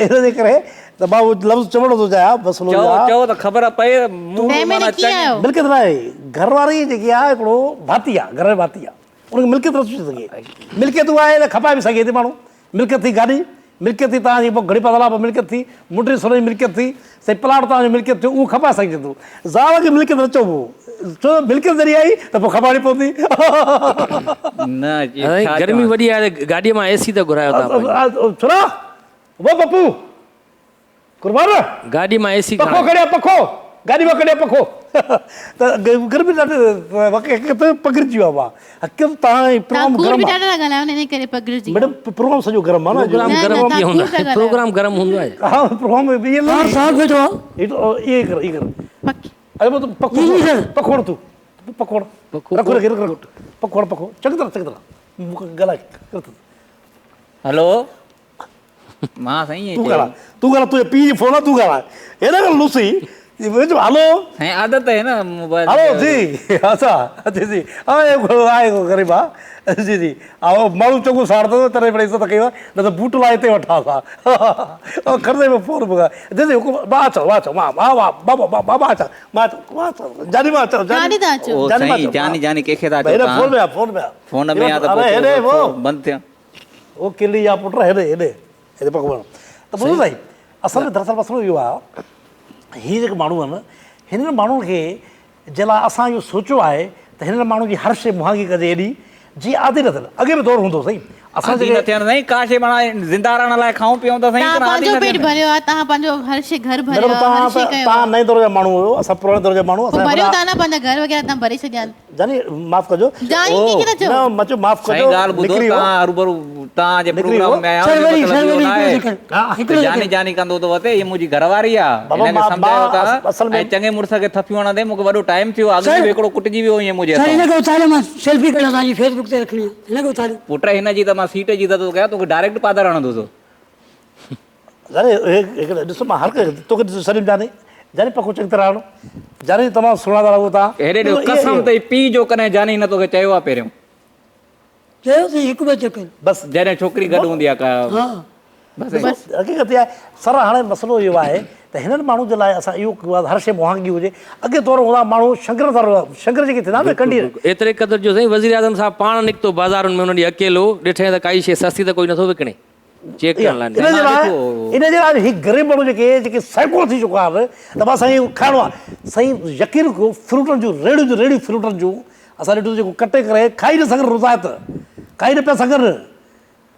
ان جي ڪري ته مان اهو لفظ چوڻ نٿو چاهيان مسئلو چئو اهو آهي. چئو ته خبر پئي مون تنهن ۾ معنيٰ ڪيئن آيو؟ ملڪيت نه آهي گهر واري جيڪي آهي هڪڙو ڀاتي آهي گهر جو ڀاتي آهي ان کي ملڪيت نٿو چئي سگهي ملڪيت اها آهي ته کپائي به سگهي ٿي ماڻهو ملڪيت ٿي گاڏي ملڪيت ٿي توهان جي گهڙي پاتل آهي ملڪيت ٿي منڊي سون جي ملڪيت ٿي سائين پلاٽ توهان جو ملڪيت ٿيو اهو کپائي سگهجي ٿو زال کي ملڪيت نه چئبو ڇو ته ملڪيت جڏهن آئي ته پوء کپائڻي پوندي. نه جي سائين ڇا گرمي چوان. وڏي آهي ته گاڏي مان اي سي ته گهرايو تان پنهنجي. ڇورا وو پپو قربان. گاڏي مان اي سي پکو کڻايو. ڪڍيا پکو گاڏي مان ڪڍيا پکو ته گرمي ڏاڍي حقيقت پگهرجي ويو مان حقيقت تان هي تان پروگرام ڪوڙ گرم به آ ڏاڍا ٿا ڳالهايو نه ان ڪري پگهرجي ويا. ميڊم پروگرام سڄو گرم آ نه پروگرام نه، نه، گرم تان ڪيئن هوندو ڪوڙ ٿا آهي ڳالهايو. پروگرام گرم هوندو آهي. ها پروگرام ۾ به سر صاحب ويٺو آ. هي ته اي ڪر اي ڪر پکي. اري بابا پکو جي جي سر. پکو هڻ تون پکو هڻ پکو رک رک رک پکو هڻ پکو چڱي طرح چڱي طرح مون کي ڳالهائي ڪر ته. هلو مان سائين ائين تون چيو. ڳالهاء تون ڳالهاء تنهنجي پيء جي فون آ تون ڳالهاء هي نه ڪر لوسي هلو سائين عادت آهي نه موبائل هلو جي اڇا جي جي آهي آهي ڪو غريب آ جي جي آ ماڻهو چڱو ساڙ اٿس تڏهن بڙي عزت ڪئي نه ته بوٽ لاء هتي وٺان ها کڻندي به فون به جي جي حڪم مان اچان مان اچان مان مان مان مان مان اچان مان مان اچان جاني مان اچان جاني ٿا اچو او سائين جاني جاني ڪنهن کي ٿا چئو تهان فون ۾ آ فون ۾ آ فون ۾ آ ته پوء بند ٿيا او ڪلي جا پٽ هيڏي هيڏي هيڏي پڪ وڻ ته ٻڌو سائين اصل ۾ دراصل مسئلو اهو آهي هي جيڪي ماڻهو آهن هنن ماڻهن کي جي لاء اسان اهو سوچيو آهي ته هنن ماڻهن جي هر شيء مهانگي ڪجي ايڏي جي عادي نه ٿين اڳي به دور هوندو سائين اسان عادي نه ٿين سائين ڪا شيء معنيٰ زنده رهڻ لاء کائون پيئون ته سائين توهان پر عادي پنهنجو نه پيٽ ٿين. ڀريو آهي توهان پنهنجو هر شيء گهر ڀريو آهي هر شيء ڪيو توهان نئين دور جا ماڻهو آهيو اسان پراڻي دور جا ماڻهو پوء ڀريو ٿا نه پنهنجا گهر وغيره توهان ڀري ڇڏيا آهن. جاني معاف ڪجو. جاني ڪنهن کي ٿا چئو؟ نه مان چيو معاف ڪجو. سائين ڳالهه ٻڌو توهان هروڀرو توهان جي پروگرام ۾ آيا آهيو ان جو مطلب اهو ناهي ته جاني جاني ڪندو ٿو وتي هي منهنجي گهر واري آ هن کي سمجهايو توهان ۽ چڱي مڙس کي ٿڦيون هڻندي مون کي وڏو ٽائيم ٿيو آ اڳ ۾ به هڪڙو ڪٽجي ويو ائين منهنجي سر هٿان. هن کي اٿاريو مان سيلفي ڪڍان توهان جي فيس بڪ تي رکڻي آ هن کي اٿاريو. پٽ هن جي ته مان سيٽ جي عزت ٿو ڪيان توکي ڊائريڪٽ پادر هڻندس. جاني هڪ ڏس مان هر ڪنهن توکي ڏس سليم جاني جاني پکو چڱي طرح هڻو جاني تمام سهڻا ٿا لڳو تان هيڏي ڏيو قسم اٿئي پيء جو ڪڏهن جاني نه توکي چيو آ پهريون. چيو اٿئي هڪ ٻه چڪر. بس جڏهن ڇوڪري گڏ هوندي آ ڪا ها بس حقيقت اها آهي سر هاڻي مسئلو اهو آهي ته هنن ماڻهن جي لاء اسان اهو ڪيو آهي ته هر شيء مهانگي هجي اڳي دور هوندا ماڻهو شنگرن سان شنگر جيڪي ٿيندا آهن نه ڪنڊي ايتري قدر جو سائين وزيراعظم صاحب پاڻ نڪتو بازارن ۾ ان ڏينهن اڪيلو ڏٺائين ته ڪائي شيء سستي ته ڪوئي نٿو وڪڻي. چيڪ ڪرڻ لاء ان جي لاء ان جي لاء هي غريب ماڻهو جيڪي جيڪي سائيڪو ٿي چڪا آهن ته بس سائين کائڻو آهي سائين يقين ڪيو فروٽن جون ريڙهيون جون ريڙهيون فروٽن جون اسان ڏٺو جيڪو ڪٽي ڪري کائي نه سگهن رضاعت کائي نه پيا سگهن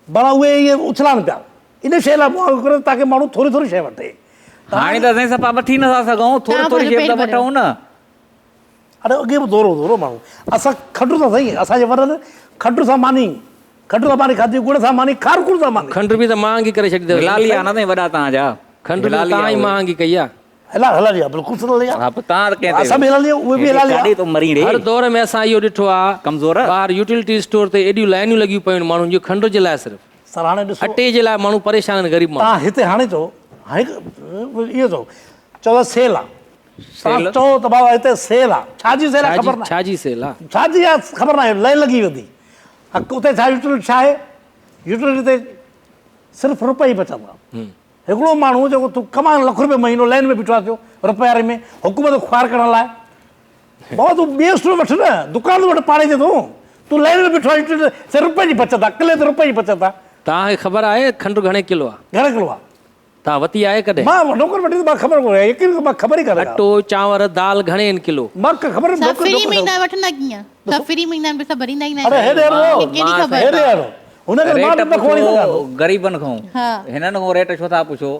بڻا اهي ائين اڇلائن پيا ان شيء لاء مهانگو ڪري تاڪه ماڻهو ٿوري ٿوري شيء وٺي. هاڻي ته سائين صفا وٺي نه ٿا سگهون ٿوري ٿوري شيء به ته وٺون نه. اڙي اڳي به دور هوندو هو نه ماڻهو اسان کنڊ سان سائين اسان جي وڏن کنڊ سان ماني کنڊ سان ماني کاڌي ڳڙ سان ماني کارڪون سان ماني. کنڊ به ته مهانگي ڪري ڇڏي اٿو. هلالي آ نه سائين وڏا توهان جا. کنڊ به ته توهان ئي مهانگي ڪئي آ. هلال هلالي آ بلڪل هلالي آ. ها پوء توهان ته ڪنهن تي اسان به هلالي آ اهي به هلالي آ. ڪاڏي ٿو مرين ڙي. هر دور ۾ اسان اهو ڏٺو آ ڪمزور. ٻاهر يوٽيلٽي اسٽور تي ايڏيون لائنيون لڳيون پيون آهن ماڻهن جون کنڊ جي لاء صرف. سر هاڻي ڏسو. اٽي جي لاء ماڻهو پريشان آهن غريب ماڻهو. توهان هتي هاڻي چئو هاڻي اهو چئو چئو ته سيل آ. سيل؟ توهان چئو ته بابا هتي سيل آ ڇا جي سيل آ خبر ناهي. ڇا جي سيل آ؟ ڇا جي آ خبر ناهي لائن لڳي ويندي. اتي ڇا يوٽيلٽي ڇا آهي يوٽيلٽي تي صرف روپيا ئي بچندا. هڪڙو ماڻهو جيڪو تون ڪمائين لک روپيه مهينو لائن ۾ بيٺو آهي ٿيو روپياري ۾ حڪومت کي خوار ڪرڻ لاء بابا تون ٻئي اسٽور وٺ نه دڪان وٺ پاڙي جي تون تون لائن ۾ بيٺو آهين سي روپئي جي بچت آهي ڪلي تي روپئي جي بچت آهي. توهان کي خبر آهي کنڊ گهڻي ڪلو آهي؟ گهڻي ڪلو آهي؟ توهان وتي آهي ڪڏهن؟ مان نوڪر وٺي ته مان خبر ڪونهي يقين ڪر مان خبر ئي ڪانه اٽو چانور دال گهڻي آهن ڪلو؟ مان خبر سڀ فري ۾ ايندا وٺندا ڪيئن؟ سڀ فري ۾ ايندا آهن پئسا ڀريندا ئي نه آهن. اڙي هيڏي هلو ڪهڙي خبر. هيڏي هلو هن کي مان ريٽ به پکو هڻي پڇو سگهان ٿو. غريبن کان هنن کان ريٽ ڇو ٿا پڇو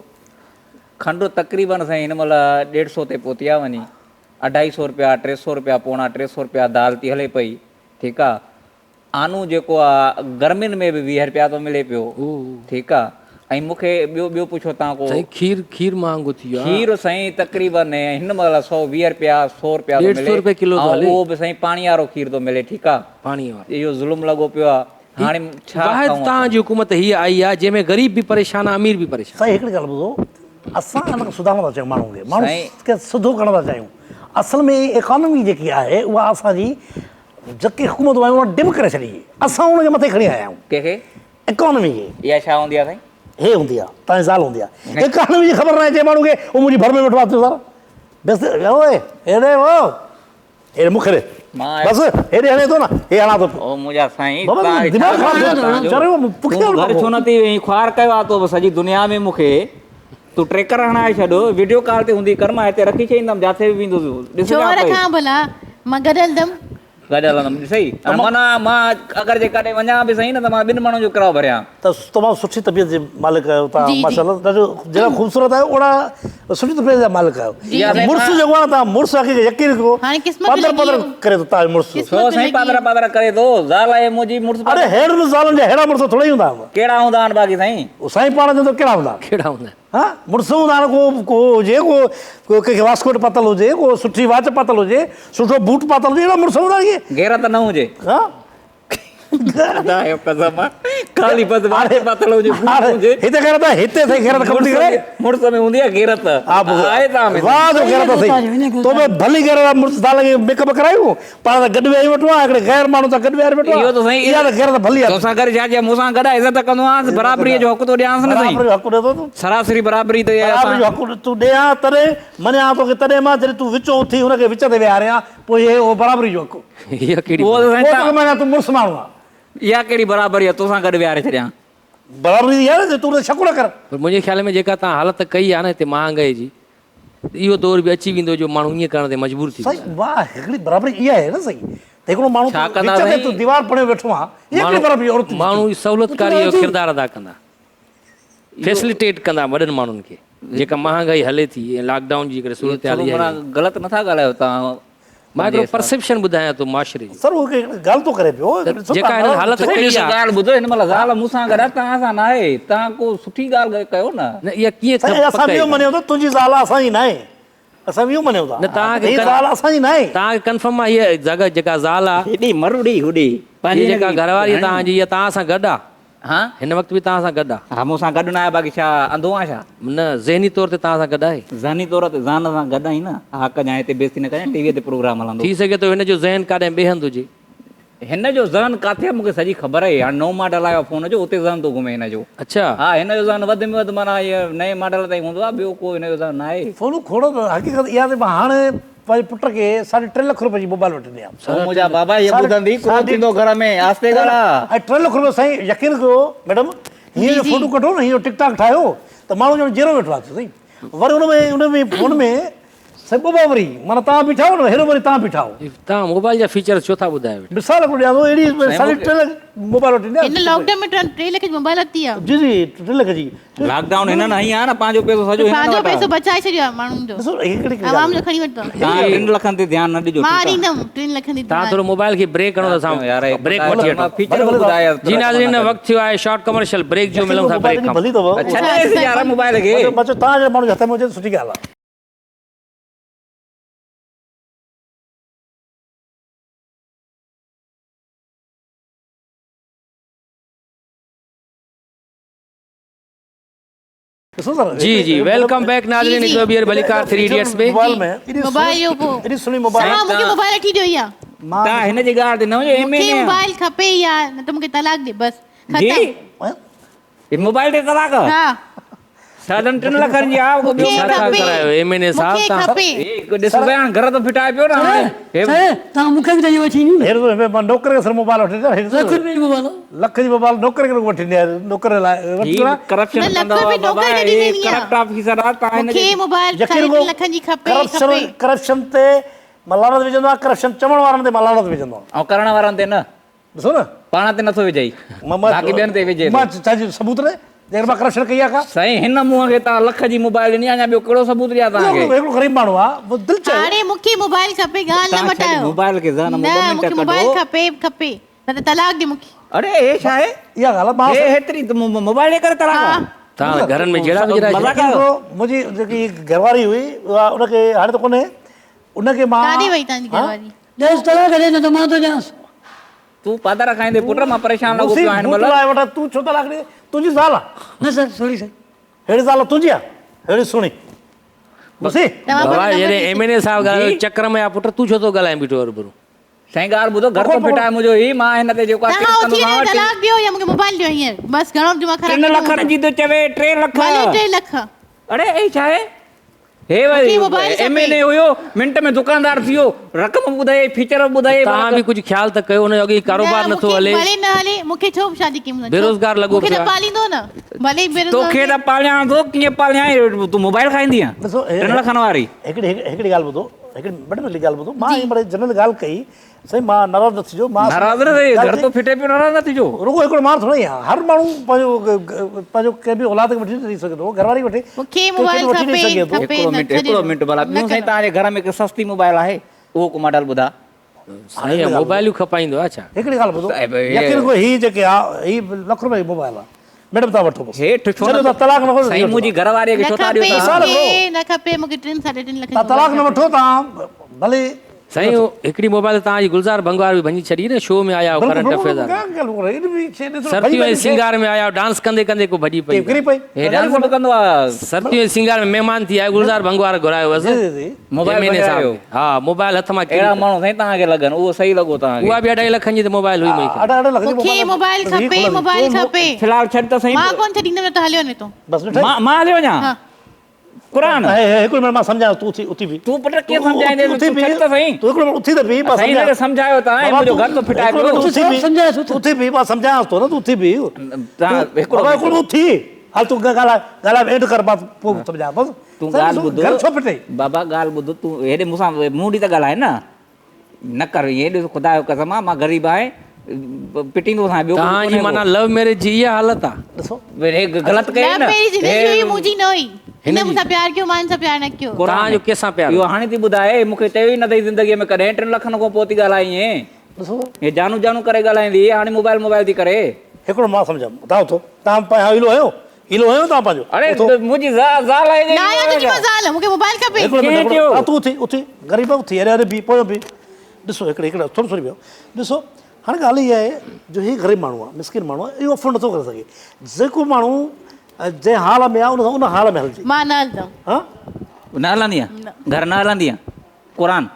کنڊ تقريبن سائين هن مهل ڏيڍ سو تي پهتي آ وڃي اڍائي سو روپيا ٽي سو روپيا پوڻا ٽي سو روپيا دال ٿي هلي پئي ٺيڪ آ آنو جيڪو آ گرمين ۾ به ويهه روپيا ٿو ملي پيو ٺيڪ آ ۽ مون کي ٻيو ٻيو پڇو تان ڪو سائين کير کير مهانگو ٿي ويو آ. کير سائين تقريبن هن مهل سو ويهه روپيا سو روپيا ٿو ڏيڍ ملي سو روپيا ڪلو ٿو ۽ هلي. اهو به سائين پاڻي وارو کير ٿو ملي ٺيڪ آ پاڻي وارو. اهو ظلم لڳو پيو آ هاڻي ڇا واحد ڪئون توهان جي حڪومت هيء آئي آ جنهن ۾ غريب به پريشان آ امير به پريشان. سائين هڪڙي ڳالهه ٻڌو اسان ان کي سڌارڻ ٿا چاهيون ماڻهن کي ماڻهن کي سڌو ڪرڻ ٿا چاهيون اصل ۾ ايڪانومي جيڪي آهي اها اسان جي جيڪي حڪومتون آيون انهن ڊم ڪري ڇڏي اسان ان کي مٿي کڻي آيا آهيون. ڪنهن کي؟ ايڪانومي کي. اها ڇا هوندي آهي سائين؟ هي هوندي آهي توهان جي زال هوندي آهي ايڪانومي جي خبر ناهي جنهن ماڻهو کي اهو منهنجي ڀر ۾ ويٺو آهي سر بس اوئي هيڏي او هيڏي مون کي ڏي بس هيڏي هڻي ٿو نه هي هڻان ٿو او منهنجا سائين بابا دماغ خراب ٿيو چريو پکي تون گهر ڇو نه ٿي ويهين خوار ڪيو آ تو سڄي دنيا ۾ مون کي تون ٽريڪر هڻائي ڇڏ وڊيو ڪال تي هوندي ڪر مان هتي رکي ڇڏيندم جاٿي به ويندس ڇو رکان ڀلا مان گڏ هلندم گڏ هلندم ڏسئي هاڻي معنيٰ مان اگر جي ڪاڏي وڃان به سهي نه ته مان ٻن ماڻهن جو ڪرايو ڀريان. ته تمام سٺي طبيعت جي مالڪ آهيو توهان ماشاء الله ڏاڍو جهڙا خوبصورت آهيو اوهڙا سٺي طبيعت جا مالڪ آهيو مڙس جيڪو آهي نه توهان مڙس حقيقت يقين ڪيو پادر پادر ڪري ٿو توهان جو مڙس. ڇو سائين پادر پادر ڪري ٿو زال آهي منهنجي مڙس اڙي ههڙن زالن جا ههڙا مڙس ٿورا ئي هوندا آهن. ڪهڙا هوندا آهن باقي سائين. سائين پاڻ چوندو ڪهڙا هوندا آهن. ڪهڙا هوندا آهن. ها مڙس هوندا آهن ڪو ڪو هجي ڪو ڪو ڪنهن کي واسڪوٽ پاتل هجي ڪو سٺي واچ پاتل هجي سٺو بوٽ پاتل هجي اهڙا مڙس هوندا آهن ڪي. غيرت نه هجي. ها ادا اهو قسم آ خالي بس واچ پاتل هجي بوٽ هجي. هتي غيرت آهي هتي سائين غيرت ڪم ٿي ڪري. مڙس ۾ هوندي آ غيرت آهي توهان ۾. واهه جو غيرت اٿئي تو ۾ ڀلي غيرت آ مڙس زال کي ميڪ اپ ڪرايون پاڻ ته گڏ ويهي ويٺو آهيان، هڪڙي غير ماڻهو سان گڏ ويهاري ويٺو آهيان. اهو ته سائين اها ته غيرت ڀلي آهي. توسان گڏ ڇا چئي مون سان گڏ آهي عزت ڪندو آهيانس برابريء جو حق ٿو ڏيانس نه سائين. برابريء جو حق ڏي ٿو تون. سراسري برابري ته اها اسان. برابريء جو حق تون ڏي ها تڏهن مڃان ها توکي تڏهن مان جڏهن تون وچون اٿي هن کي وچ تي ويهارين ها پوء هي اهو برابريء جو حق. اها ڪهڙي اهو ته سائين پوء توکي مڃان تون مڙس ماڻهو آهين. اها ڪهڙي برابري آهي توسان گڏ ويهاري ڇڏيان. برابري اها آهي نه تون ان تي شڪ نه ڪر. پر منهنجي خيال ۾ جيڪا توهان حالت ڪئي آهي نه هتي مهانگائي جي ته اهو دور به اچي ويندو جو ماڻهو ائين ڪرڻ تي مجبور ٿي سائين ويندا. واهه هڪڙي برابري اها آهي نه سائين ته هڪڙو ماڻهو ڇا تون ڪندا وچ تي سائين؟ تون ديوار پڻيو ويٺو آهين اها ڪهڙي برابري عورت جي ماڻهو ٿي؟ سهولتڪاري جو ڪردار ادا ڪندا فيسليٽيٽ ڪندا وڏن ماڻهن کي جيڪا مهانگائي هلي ٿي ۽ لاڪ ڊائون جي ڪري صورتحال ٿورو اها معنيٰ آهي. غلط نٿا ڳالهايو توهان مان هڪڙو پرسيپشن ٻڌايان ٿو معاشري جو. سر هو هڪڙي ڳالهه ٿو ڪري پيو ته جيڪا هنن حالت ڪئي آ. ڳالهه ٻڌو هن مهل زال مون سان گڏ آ توهان سان ناهي توهان ڪو سٺي ڳالهه ڪيو نه. نه اها ڪيئن سائين اسان به اهو مڃيون ٿا تنهنجي زال اسان جي ناهي اسان به اهو مڃيون ٿا نه توهان کي هي زال اسان جي ناهي. توهان کي ڪنفرم آ هيء جڳهه جيڪا زال آ. هيڏي مروڙي هوڏي هيء جيڪا گهر واري توهان جي اها توهان سان گڏ آ. ها؟ هن وقت به توهان سان گڏ آ؟ ها مون سان گڏ نه آهي باقي ڇا انڌو آهيان ڇا؟ نه ذهني طور تي توهان سان گڏ آهي. ذهني طور تي ذهن سان گڏ آهين نه؟ ها ڪجان هتي بيعزتي نه ڪجان ٽي وي تي پروگرام هلندو. ٿي سگهي ٿو هن جو ذهن ڪاڏانهن ٻئي هنڌ هجي. هن جو ذهن ڪاٿي آهي مون کي سڄي خبر آهي هاڻي نئون ماڊل آيو آهي فون جو اتي ذهن ٿو گهمي هن جو. اڇا. ها هن جو ذهن وڌ ۾ وڌ معنيٰ هيء نئين ماڊل تائين هوندو آهي ٻيو ڪو هن جو ذهن ناهي. فونون کوڙ حقيقت اها ته مان هاڻي پنهنجي پٽ کي ساڍي ٽي لک روپين جي موبائل وٺي ڏني آ. او منهنجا بابا هيء ٻڌندي ڪرو ٿيندو گهر ۾ آهستي ڳالهاء. ۽ ٽي لک روپيا سائين يقين ڪيو ميڊم هيئن جو فوٽو ڪڍو نه هيئن جو ٽڪ ٽاڪ ٺاهيو ته ماڻهو ڄڻ جيئرو ويٺو آ سائين وري ان ۾ ان ۾ فون ۾ سائين ٻه وري معنيٰ توهان بيٺا آهيو نه هيڏو وري توهان بيٺا آهيو. توهان موبائل جا فيچرز ڇو ٿا ٻڌايو ويٺا. مثال هڪڙو ڏيان ٿو اهڙي ساڍي ٽي لک موبائل وٺي ڏيان. هن لاڪ ڊائون ۾ 3 لک جي موبائل ورتي آ. جي جي 3 لک جي. لاڪ ڊائون هنن هنئي آ نه پنهنجو پئسو سڄو هنن وٽ آ. پنهنجو پئسو بچائي ڇڏيو آ ماڻهن جو. ڏسو هڪڙي عوام جو کڻي ورتو. توهان 3 لکن تي ڌيان نه ڏجو مان ڏيندم 3 لکن تي. توهان ٿورو موبائل کي بريڪ هڻو ته اسان بريڪ وٺي وٺون. فيچر ٻڌايو. جي ناظرين وقت ٿيو آهي شارٽ ڪمرشل بريڪ جو ملون ٿا بريڪ کان پوء. ڇڏيس يار موبائل کي. بچو توهان جهڙي ماڻهو جي هٿ ۾ هجي ته سٺي ڳالهه آ. جي جي welcome back ناظرين هڪ دفعو ٻيهر ڀليڪار ٿري ايڊيٽس ۾ موبائل ۾ موبائل جو پو ايڏي سھڻي موبائل توهان مونکي موبائل وٺي ڏيو يا تان هن جي ڳالهه تي نه وڃو ايم مونکي موبائل کپي يا نه ته مونکي طلاق ڏي بس ختم جي موبائل تي طلاق ها ساڍن ٽن لکن جي آ ٻيو ڇا ٿا ڪرايو ايم اين اي صاحب مونکي کپي ڏس ڀيا هاڻ گهر ته ڦٽائي پيو نه هاڻي سائين توهان مونکي به ته اهو وٺي ڏيو نه هير ته مان نوڪر کي سر موبائل وٺي ڏيان لک روپين جي موبائل لک جي موبائل نوڪر کي وٺي ڏيان نوڪر لاء وٺي ڏيان ڪرپشن ڪندا هئا بابا هي ڪرپٽ آفيسر آ توهان هن مونکي موبائل ساڍي ٽن لکن جي کپي کپي ڪرپشن تي مان لعنت وجهندو آهيان ڪرپشن چوڻ وارن تي مان لعنت وجهندو آهيان ۽ ڪرڻ وارن تي نه ڏسو نه. پاڻ تي نٿو وجهئي باقي ٻين تي وجهي ٿو. مان ڇا جي ثبوت ڏي جيڪڏهن مان ڪرپشن ڪئي آ ڪا. سائين هن منهن کي توهان لک جي موبائل ڏني آ اڃا ٻيو ڪهڙو ثبوت ڏيان توهان کي. هڪڙو غريب ماڻهو آ پوء دل چيو. هاڻي مونکي موبائل کپي ڳالهه نه مٽايو. موبائل کي ذهن مان ٻه نه منٽ مونکي ڪڍو. موبائل کپي کپي نه ته طلاق ڏي مونکي. اڙي هي ڇا آهي؟ اها ڳالهه مان هي هيتري موبائل جي ڪري طلاق آ. ها. توهان گهرن ۾ جهيڙا به جهيڙا مذاق ڪيو. منهنجي جيڪي گهرواري هئي اها ان کي هاڻي ته ڪونهي ان کي مان. ڪاڏي وئي توهان جي گهرواري؟ ڏيس طلاق ڏي نه ته مان ٿو ڏيانس. تون پادر کائيندي پٽ مان پريشان لڳو پيو آهيان هن مهل. لاء وٺ تون ڇو طلاق ڏي تنهنجي زال آ. نه سر سوري سر. ههڙي زال تنهنجي آ ههڙي سهڻي موسي. بابا جڏهن ايم اين اي صاحب ڳالهايو چڪر ۾ آ پٽ تون ڇو ٿو ڳالهائين بيٺو هروڀرو. سائين ڳالهه ٻڌو گهر ٿو ڦٽائي منهنجو هي مان هن تي جيڪو آ ڪيس توهان اٿي ڪندومانو وڃي طلاق ڏيو يا مونکي موبائل ڏيو هينئر بس گهڻو دماغ خراب ٽن لکن جي ٿو چوي 3 لک. ڀلي 3 لک. اڙي هي ڇا آهي هي وري ايم اين اي هيو منٽ ۾ دڪاندار ٿي ويو رقم به ٻڌائي فيچر به ٻڌائي. توهان به ڪجهه خيال ته ڪيو ان جو اڳي ئي ڪاروبار نٿو هلي. ڀلي نه هلي مونکي ڇو شادي ڪئي مون سان بيروزگار لڳو مونکي ته پاليندو نه ڀلي بيروزگار توکي ته پاليان ٿو ڪيئن پاليان تون موبائل کائيندي آن 3 لکن واري. هڪڙي هڪڙي ڳالهه ٻڌو هڪڙي منٽ ۾ ڳالهه ٻڌو مان هي مڙئي جنرل ڳالهه ڪئي سائين مان ناراض نه ٿجو مان ناراض نه ٿي گهر تو ڦٽي پيو ناراض نه ٿجو. رڳو هڪڙو مان ٿورو ئي آهيان هر ماڻهو پنهنجو پنهنجو ڪنهن به اولاد کي وٺي نه ڏئي سگهي ٿو گهر واري کي وٺي مونکي موبائل کپي کپي هڪڙو منٽ هڪڙو منٽ ڀلا ٻيون سائين توهان جي گهر ۾ ڪي سستي موبائل آهي اهو ڪو ماڊل ٻڌا. سائين موبائلون کپائيندو آهي ڇا. هڪڙي ڳالهه ٻڌو يقين ڪو هي جيڪي آ هي لک روپيه جي موبائل آ ميڊم توهان وٺو بس هيٺ ڇو نه توهان طلاق نه وٺو سائين منهنجي گهر واري کي ڇو ٿا ڏيو توهان نه کپي مونکي 3 ساڍي 3 لک توهان طلاق نه وٺو توهان ڀلي سائين هڪڙي موبائل توهان جي گلزار ڀنگوار به ڀڃي ڇڏي نه شو ۾ آيا هو ڪرنٽ افيئرز سرتيون ۽ سينگار ۾ آيا ڊانس ڪندي ڪندي ڪو ڀڄي پئي ڪري پئي هي ڊانس به ڪندو آ سرتيون ۽ سينگار ۾ مهمان ٿي آيو گلزار ڀنگوار گهرايو هئس موبائل ڀڃايو ها موبائل هٿ مان اهڙا ماڻهو سائين توهان کي لڳن اهو صحيح لڳو توهان کي اها به اڍائي لکن جي ته موبائل هئي مون کي مونکي موبائل کپي موبائل کپي في الحال ڇڏ ته سائين مان ڪون ڇڏيندم نه ته هليو وڃ تون بس مان مان هليو وڃان قرآن هڪڙو منٽ مان سمجهايان تون اٿي اٿي بي تون پٽ ڪيئن سمجهائيندين اٿي بي ڇڏ ته سائين تون هڪڙو منٽ اٿي ته بي مان سائين هن کي سمجهايو ته ۽ منهنجو گهر ٿو ڦٽائي پيو اٿي بي سمجهايو اٿي بي مان سمجهايانس ٿو نه تون اٿي بي تان هڪڙو هڪڙو اٿي هل تون ڳالهاء ڳالهاء اينڊ ڪر مان پوء سمجهايان بس تون ڳالهه ٻڌ گهر ڇو ڦٽي بابا ڳالهه ٻڌ تون هيڏي مون سان منهن ڏي ته ڳالهاء نه نه ڪر ائين ڏس خدا جو قسم آ مان غريب آهيان پٽيندو سان ٻيو توهان جي معنيٰ لو ميريج جي اها حالت آ ڏسو هي غلط ڪئي نه لو ميريج هن جي هئي منهنجي نه هئي هن مون سان پيار ڪيو مان هن سان پيار نه ڪيو توهان جو ڪنهن سان پيار اهو هاڻي ٿي ٻڌائي مون کي چيو ئي نه اٿئي زندگي ۾ ڪڏهن 3 لکن کان پوء ٿي ڳالهائين ائين ڏسو هي جانو جانو ڪري ڳالهائيندي هي هاڻي موبائل موبائل ٿي ڪري. هڪڙو مان سمجهان توهان اٿو توهان پنهنجو حيلو هنيو حيلو هنيو توهان پنهنجو اڙي منهنجي زال آهي نه آهيان تنهنجي مان زال مونکي موبائل کپي هڪڙو منٽ هڪڙو تون اٿي اٿي غريب اٿي اري اري بي پويو بي ڏسو هڪڙي هڪڙو ٿورو ٿوري بيهو ڏسو هاڻي ڳالهه اها آهي جو هي غريب ماڻهو آهي مسڪين ماڻهو آهي اهو افورڊ نٿو ڪري سگهي جيڪو ماڻهو جنهن حال ۾ آهي ان سان ان حال ۾ هلجي مان نه هلندم ها نه هلندينء گهر نه هلندينء قرآن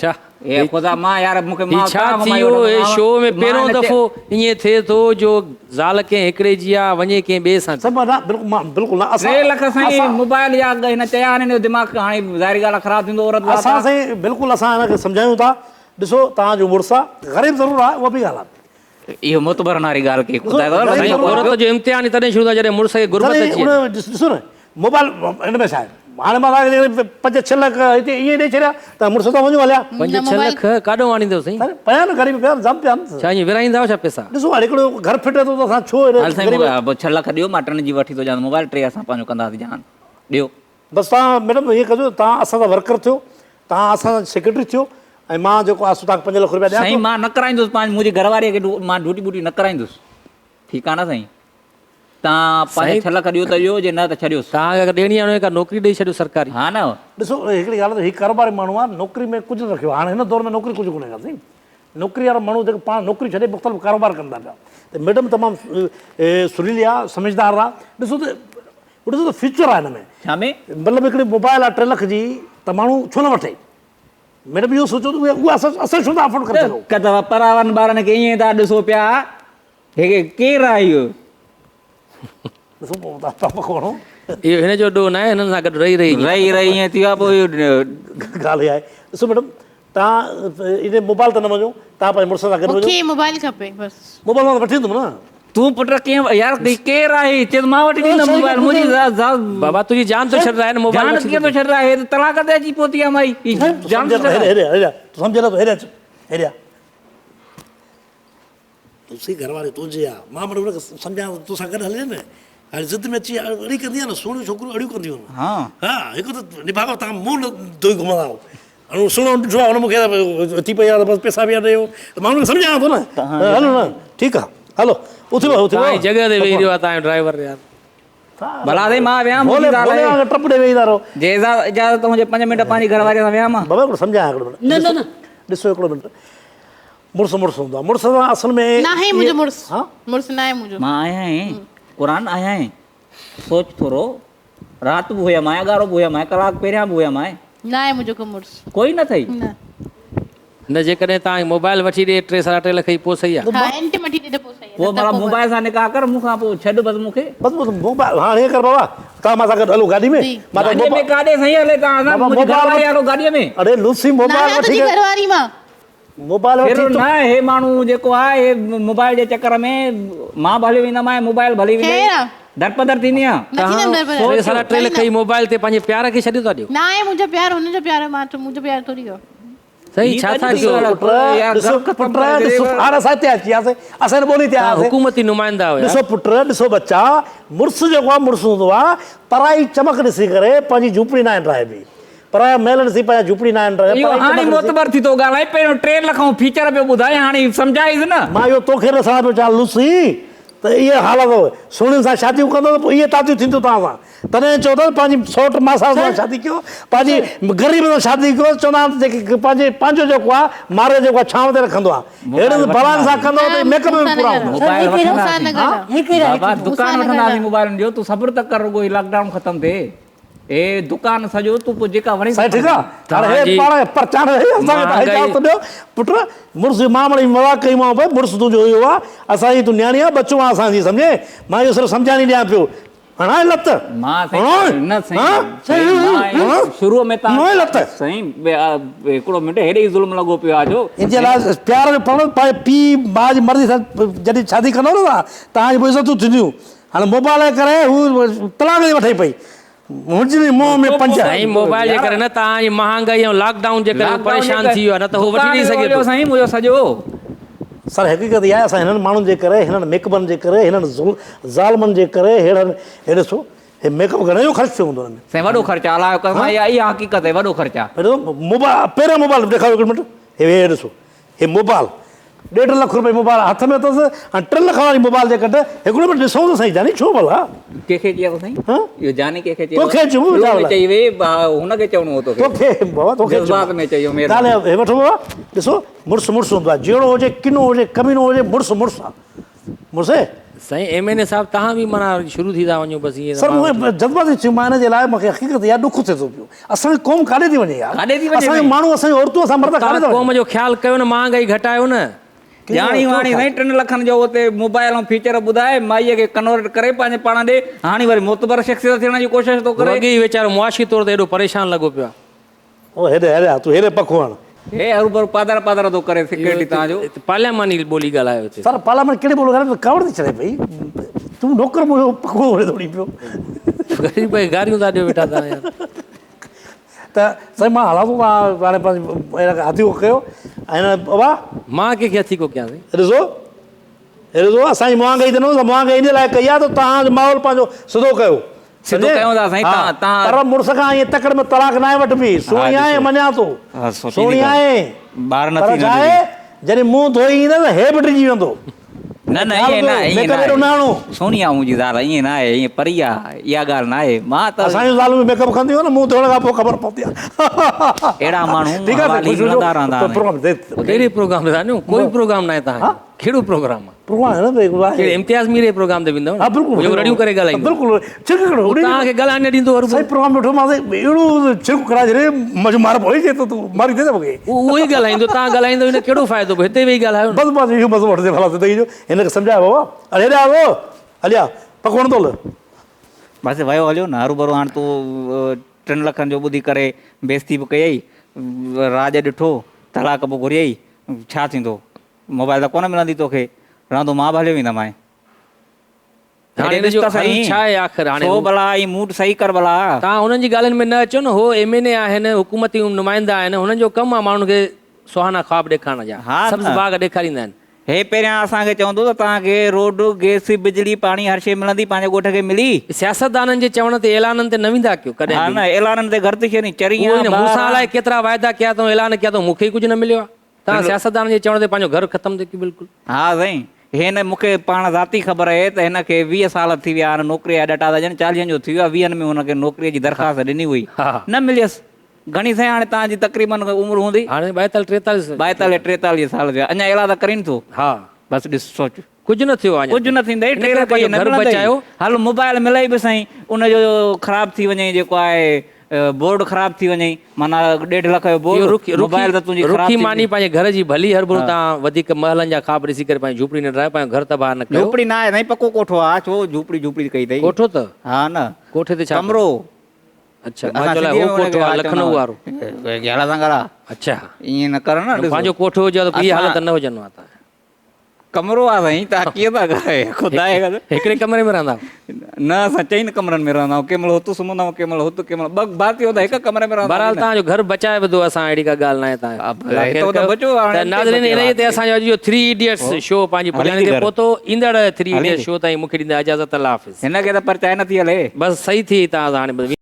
ڇا اي خدا مان يار مونکي هي ڇا ٿي ويو هي شو ۾ پهريون دفعو ائين ٿئي ٿو جو زال ڪنهن هڪڙي جي آ وڃي ڪنهن ٻئي سان سڀ نه بلڪل مان بلڪل نه اسان 3 لک سائين موبائل جا هن چيا آهن هن جو دماغ هاڻي ظاهري ڳالهه خراب ٿيندو عورت لاء اسان سائين بلڪل اسان هن کي سمجهايون ٿا ڏسو توهان جو مڙس آ غريب ضرور آ اها به ڳالهه آ اهو معتبر واري ڳالهه ڪئي خدا جو سائين عورت جو امتحان ئي تڏهن شروع ٿيندو آ جڏهن مڙس کي غربت اچي ڏسو نه موبائل هن ۾ ڇا آهي هاڻي مان توهان کي جيڪڏهن پنج ڇهه لک هتي ائين ڏئي ڇڏيان ته مڙس ته وڃو هليا. پنج ڇهه لک ڪاڏو آڻيندؤ سائين؟ سر پيا آهن گهر ۾ پيا آهن جام پيا آهن. ڇا ائين ورهائيندا آهيو ڇا پئسا؟ ڏسو هاڻي هڪڙو گهر ڦٽي ٿو ته اسان ڇو هيڏي هل سائين مون کي ڇهه لک ڏيو مان ٽن جي وٺي ٿو ڏيان موبائل ٽي اسان پنهنجو ڪنداسين جان ڏيو. بس توهان ميڊم ائين ڪجو توهان اسان سان ورڪر ٿيو توهان اسان سان سيڪريٽري ٿيو ۽ مان جيڪو آهي سو توهان کي پنج لک روپيا ڏيان ٿو. سائين مان نه ڪرائيندس پنهنجي منهنجي گهر واريء کي مان ڊيوٽي ٻوٽي نه ڪرائيندس ٺيڪ آهي نه سائين توهان پنهنجا ڇهه لک ڏيو ته ڏيو جي نه ته ڇڏيوس. توهان کي اگر ڏيڻي آهي ان کي ڪا نوڪري ڏئي ڇڏيو سرڪاري. ها نه. ڏسو هڪڙي ڳالهه ته هي ڪاروباري ماڻهو آهي نوڪري ۾ ڪجهه نه رکيو آهي هاڻي هن دور ۾ نوڪري ڪجهه ڪونهي ڪا سائين نوڪري وارا ماڻهو جيڪي پاڻ نوڪري ڇڏي مختلف ڪاروبار ڪن ٿا پيا ته ميڊم تمام سريلي آهي سمجهدار آهي ڏسو ته ڏسو ته فيچر آهي هن ۾. ڇا ۾؟ مطلب هڪڙي موبائل آهي ٽي لک جي ته ماڻهو ڇو نه وٺي ميڊم اهو سوچو ته اها اسان ڇو نه افورڊ ڪري سگهون. ڪه توهان پراون ٻارن کي ائين ٿا ڏسو پيا هي ڪير آهي اهو؟ ڏسو پوء تان پڪو هڻو. اهو هن جو ڏوهه ناهي هنن سان گڏ رهي رهي. رهي رهي ائين ٿي ويو آهي پوء اهو. ڳالهه اها آهي ڏسو ميڊم توهان ان موبائل تي نه وڃو توهان پنهنجي مڙس سان گڏ وڃو. مونکي موبائل کپي بس. موبائل مان ته وٺي ايندم نه. تون پٽ ڪيئن يار هي ڪير آهي چيس مان وٺي ڏيندم موبائل منهنجي زال. بابا تنهنجي جان ٿو ڇڏرائي نه موبائل جان وٺي ڪيئن ٿو ڇڏرائي هي ته طلاق تي اچي پهتي آهي مائي هي جان ٿو ڇڏرائي. هيڏي هيڏي تون سمجهي نه ٿو هيڏي اچ هيڏي آ. تلسي گهر واري تنهنجي آ مان مڙئي هن کي سمجهايان ٿو توسان گڏ هلي نه هاڻي ضد ۾ اچي اڙي ڪندي آ نه سهڻيون ڇوڪريون اڙيون ڪنديون آهن ها هڪ ته نڀاڳو تان منهن نه ڌوئي گهمندا آهيو هاڻي هو سهڻو ڏٺو آ هن مون کي ٿي پئي آ ته بس پئسا به ڏيو ته مان هن کي سمجهايان ٿو نه هلو نه ٺيڪ آ هلو اٿي ويو اٿي ويو جڳهه تي ويهي رهيو آ تان جو ڊرائيور يار ڀلا سائين مان ويهان منهنجي زال آهي ڀولي ٽپ ڏي ويهي ٿا رهو جي اجازت هجي 5 منٽ پنهنجي گهر واري سان ويهان مان بابا هڪڙو سمجهايان هڪڙو منٽ نه نه نه ڏسو هڪڙو منٽ مڙس مڙس هوندو آ مڙس سان اصل ۾ ناهي منهنجو مڙس مڙس ناهي منهنجو. مان آهيان ئي قرآن آهيان ئي سوچ ٿورو رات به هيم آهي اڳارو به هيم آهي ڪلاڪ پهريان به هيم آهي. ناهي منهنجو ڪو مڙس. ڪوئي نه اٿئي. نه. نه جيڪڏهن توهان کي موبائل وٺي ڏي ٽي ساڍا ٽي لک جي پوء صحيح آ. ها اينٽي وٺي ڏي ته پوء صحيح آ. پوء ڀلا موبائل سان نڪاح ڪر مون کان پوء ڇڏ بس مون کي. بس بس موبائل هاڻ ائين ڪر بابا توهان مان سان گڏ هلو گاڏي ۾ مان گاڏي ۾ ڪاڏي سائين هلي توهان سان منهنجي گهر واري هلو گاڏي ۾. اڙي لوسي موبائل وٺي وٺي گهر واري مان. موبائل وٺي ڦر نه هي ماڻهو جيڪو آهي هي موبائل جي چڪر ۾ مان به هليو ويندم ۽ موبائل به هلي ويندي درپدر ٿيندي آ. ٽي ساڍا ٽي لک جي موبائل تي پنهنجي پيار کي ڇڏي ٿا ڏيو. ناهي منهنجو پيار هن جو پيار آهي مان منهنجو پيار ٿوري هو. سائين ڇا ٿا ڪيو. پٽ ڏسو پٽ ڏسو هاڻ اسان هتي اچي وياسين اسان هن ٻولي تي آياسين. حڪومتي نمائندا هيا. ڏسو پٽ ڏسو ٻچا مڙس جيڪو آهي مڙس هوندو آهي پرائي چمڪ ڏسي ڪري پنهنجي جهوپڙي ناهي ڊاهبي. پرايا محل ڏسي پنهنجا جهوپڙي ناهن رهيا. اهو هاڻي معتبر ٿي ٿو ڳالهائين پهريون ٽي لک ۽ فيچر پيو ٻڌائي هاڻي سمجهائيس نه. مان اهو توکي ڏسڻ پيو چاهيان لوسي ته اهي حالت اٿو سهڻين سان شاديون ڪندو ته پوء اهي تاتيون ٿينديون توهان سان تڏهن چئو ٿا ته پنهنجي سئوٽ ماسات سان شادي ڪيو پنهنجي غريب سان شادي ڪيو چوندا آهن ته جيڪي پنهنجي پنهنجو جيڪو آهي ماري جيڪو آهي ڇانو تي رکندو آهي اهڙن بلائن سان ڪندو ته ميڪ اپ ۾ به پورا هوندا. موبائل وٺنداسين بابا دڪان وٺنداسين موبائلن جو تون صبر ته ڪر رڳو هي لاڪ ڊائون ختم ٿئي. هي دڪان سڄو تون پوء جيڪا وڻي سائين ٺيڪ آ هاڻي هي پاڻ پرچاڻ رهي اسان کي ته اجازت ڏيو پٽ مڙس مان مڙئي مذاق ڪئي مانء پئي مڙس تنهنجو اهو آ اسان جي تون نياڻي آ ٻچو آ اسان جي سمجهين مان اهو صرف سمجهاڻي ڏيان پيو هڻانء لت مان سائين نه سائين شروع ۾ تان لت سائين هڪڙو منٽ هيڏي ئي ظلم لڳو پيو آ جو ان جي لاء پيار جو پڙهڻ پنهنجي پيء ماء جي مرضي سان جڏهن شادي ڪندو نه توهان جون عزتون ٿينديون هاڻي موبائل جي ڪري هو طلاق جي وٺي پئي هجن منهن ۾ پنج. سائين موبائل جي ڪري نه توهان جي مهانگائي ۽ لاڪ ڊائون جي ڪري هو پريشان ٿي ويو آهي نه ته هو وٺي ڏئي سگهي ٿو. سائين منهنجو سڄو. سر حقيقت اها آهي اسان هنن ماڻهن جي ڪري هنن ميڪ اپن جي ڪري هنن ظالمن جي ڪري ههڙن هي ڏسو هي ميڪ اپ گهڻي جو خرچ ٿيو هوندو هن ۾. سائين وڏو خرچ آ الله جو قسم آهي اها حقيقت آهي وڏو خرچ آ. ڏسو موبائل پهريان موبائل ڏيکاريو هڪڙو منٽ هي ڏسو هي موبائل ڏيڍ لک روپيه موبائل هٿ ۾ اٿس ۽ ٽن لکن واري موبائل جي ڪڍ هڪڙو منٽ ڏسون ته سهي جاني ڇو ڀلا. ڪنهن کي چيو سائين ها اهو جاني ڪنهن کي چيو توکي چيو شروع ۾ چئي وئي هن کي چوڻو هو توکي توکي بابا توکي جذبات ۾ چيو مهرباني ڳالهه هي وٺو بابا ڏسو مڙس مڙس هوندو آهي جهڙو هجي ڪنو هجي ڪمينو هجي مڙس مڙس آهي مڙس. سائين ايم اين اي صاحب تهان به معنيٰ شروع ٿي ٿا وڃو بس ائين سر مون جذباتي ٿيو مان ان جي لاء مونکي حقيقت اها ڏک ٿئي ٿو پيو اسان جي قوم ڪاڏي ٿي وڃي يار ڪاڏي ٿي وڃي اسان جا ماڻهو اسان جون عورتون اسان مرد ڪاڏي ٿا وڃن قوم جو خيال ڪيو نه مهانگائي گهٽايو نه. ڄاڻي واڻي سائين ٽن لکن جو اتي موبائل ۽ فيچر ٻڌائي مائيء کي ڪنورٽ ڪري پنهنجي پاڻ ڏي هاڻي وري معتبر شخصيت ٿيڻ جي ڪوشش ٿو ڪري. هو اڳي ئي ويچارو معاشي طور تي ايڏو پريشان لڳو پيو آهي. او هيڏي هيڏي آ تون هيڏي پکو هڻ. هي هروڀرو پادر پادر ٿو ڪري سيڪريٽري توهان جو. پارلياماني ٻولي ڳالهايو هتي. سر پارلياماني ڪهڙي ٻولي ڳالهايان ڪاوڙ ٿي چڙهي پئي تون نوڪر منهنجو پکو هڻي ٿو وڃين پيو. غريب کي گاريون ٿا ڏيو ويٺا توهان يار. ته سائين مان هلان ٿو توهان هاڻي پنهنجي هن کي هٿيڪو ڪيو ۽ هن بابا. مان ڪنهن کي هٿيڪو ڪيان سائين. ڏسو هي ڏسو اسان جي مهانگائي ته نه مهانگائي ان لاء ڪئي آهي ته توهان جو ماحول پنهنجو سڌو ڪيو. سڌو ڪيون ٿا سائين ها تان پر مڙس کان ائين تڪڙ ۾ طلاق ناهي وٺبي سهڻي آهي مڃان ٿو سهڻي آهي ٻار نه پر ٿي ڇا آهي جڏهن منهن ڌوئي ايندس ته هي به ڊڄي ويندو نه نه ائين نه ائين ميڪ اپ ايڏو نه هڻو سهڻي آ منهنجي زال ائين نه آهي ائين پري آ اها ڳالهه نه آهي مان ته اسان جون زالون به ميڪ اپ ڪنديون آهن منهن ڌوئڻ کان پوء خبر پوندي آ اهڙا ماڻهو ٺيڪ آ حوالي خوش هجو ملندا رهندا آهن پروگرام تي ڪهڙي پروگرام تي وڃون ڪوئي پروگرام ناهي تهان جو ڪهڙو پروگرام آ پروگرام آهي نه ته هڪڙو آهي. ڪهڙي امتياز مير جي پروگرام تي ويندؤ نه؟ ها بلڪل. جيڪو رڙيون ڪري ڳالهائيندو. بلڪل ڇرڪ ڪڍو. هو توهان کي ڳالهائڻ نه ڏيندو هروڀرو. سائين پروگرام ۾ ويٺو مان اهڙو ڇرڪ ڪڍائي ڇڏي مون مار پوي چي ته تون ماري ٿي مونکي. هو اهو ئي ڳالهائيندو توهان ڳالهائيندؤ هن ڪهڙو فائدو پوء هتي ويهي ڳالهايو نه. بس بس اهو مزو وٺجي ڀلا زندگي جو هن کي سمجهايو بابا هلي هيڏي آ او هلي آ پڪو هڻندو هل. بس ويو هليو نه هروڀرو هاڻ تون ٽن لکن جو ٻڌي ڪري بيستي به ڪيئي راڄ ڏٺو طلاق به گهريئي ڇا ٿيندو. موبائل ته ڪونه ملندي توکي، رهندو مان به هليو ويندمانء. هاڻي هن جو حل ڇا آهي آخر هاڻي ڇو ڀلا ائين موڊ صحيح ڪر ڀلا. توهان هنن جي ڳالهين ۾ نه اچو نه، هو ايم اين اي آهن، حڪومتي نمائندا آهن، هنن جو ڪم آهي ماڻهن کي سهانا خواب ڏيکارڻ جا، سبز باغ ڏيکاريندا آهن. هي پهريان اسان کي چوندو ته توهان کي روڊ، گئس، بجلي، پاڻي هر شيء ملندي، پنهنجي ڳوٺ کي ملي. سياستدانن جي چوڻ تي اعلانن تي نه ويندا ڪيو ڪڏهن به. ها نه اعلانن تي گرد ٿي وڃي، چري اهو ئي نه آن مون سان ٻار آن. الائي ڪيترا واعدا ڪيا اٿئون، اعلان ڪيا اٿئون، مون کي ئي ڪجهه نه مليو آهي. توهان سياستدانن جي چوڻ تي پنهنجو گهر ختم ٿي ڪيو بلڪل. ها سائين هن مون کي پاڻ ذاتي خبر اهي ته هن کي 20 سال ٿي ويا آهن نوڪري جا ڏٽا ته ڄڻ چاليهن جو ٿي ويو آهي ويهن ۾ هن کي نوڪري جي درخواست ڏني هئي نه مليس گهڻي سائين هاڻي توهان جي تقريبن عمر هوندي هاڻي ٻائيتاليهه ٽيتاليهه ٻائيتاليهه ٽيتاليهه سال ٿيا اڃا اعلان ته ڪرين ٿو ها بس ڏس سوچ ڪجهه نه ٿيو آهي اڃا ڪجهه نه ٿيندئي ان ٽي ڪري لک پنهنجو نه گهر ملندئي بچايو. هل موبائل ملئي به سائين ان جو خراب ٿي وڃئي جيڪو آهي بورڊ خراب ٿي وڃئي معنيٰ ڏيڍ لک جو اهو بورڊ رکي موبائل ته تنهنجي خراب رکي ٿي ماني وڃي. پنهنجي گهر جي ڀلي هرڀرو تان وڌيڪ محلن جا خواب ڏسي ڪري پنهنجي جهوپڙي نه ڊاهيو پنهنجو گهر تباهه نه ڪيو. جهوپڙي نه آهي سائين پڪو ڪوٺو آهي ڇو جهوپڙي جهوپڙي ڪئي اٿئي. ڪوٺو ته ها نه ڪوٺي تي ڇا ڪمرو. اڇا مان چيو الائي هو ڪوٺو آهي لکنؤ وارو. گهڙا سان ڳالهاء. اڇا ائين نه ڪر نه ڏس. پنهنجو ڪوٺو هجي ها ته پوء اها حالت نه هجن ها تان. ڪمرو آ سائين تان ڪيئن ٿا ڳالهايو خدا جي قسم. هڪڙي ڪمري ۾ رهندا آهيو؟ نه اسان چئن ڪمرن ۾ رهندا آهيون ڪنهن مهل هت سمهندا آهيون ڪنهن مهل هت ڪنهن مهل ٻه ڀاتي هوندا هڪ ڪمري ۾ رهندا بهرحال تان جو گهر بچائي وڌو اسان اهڙي ڪا ڳالهه ناهي تان الله خير ڪيو ته ناظرين انهيء تي اسان جو اڄ جو ٿري ايڊيٽس شو پنهنجي پڄاڻي تي پهتو ايندڙ ٿري ايڊيٽس شو تائين مون کي ڏيندا اجازت الله حافظ. هن کي ته پرچائي نٿي هلي. بس صحيح ٿي تان هاڻي.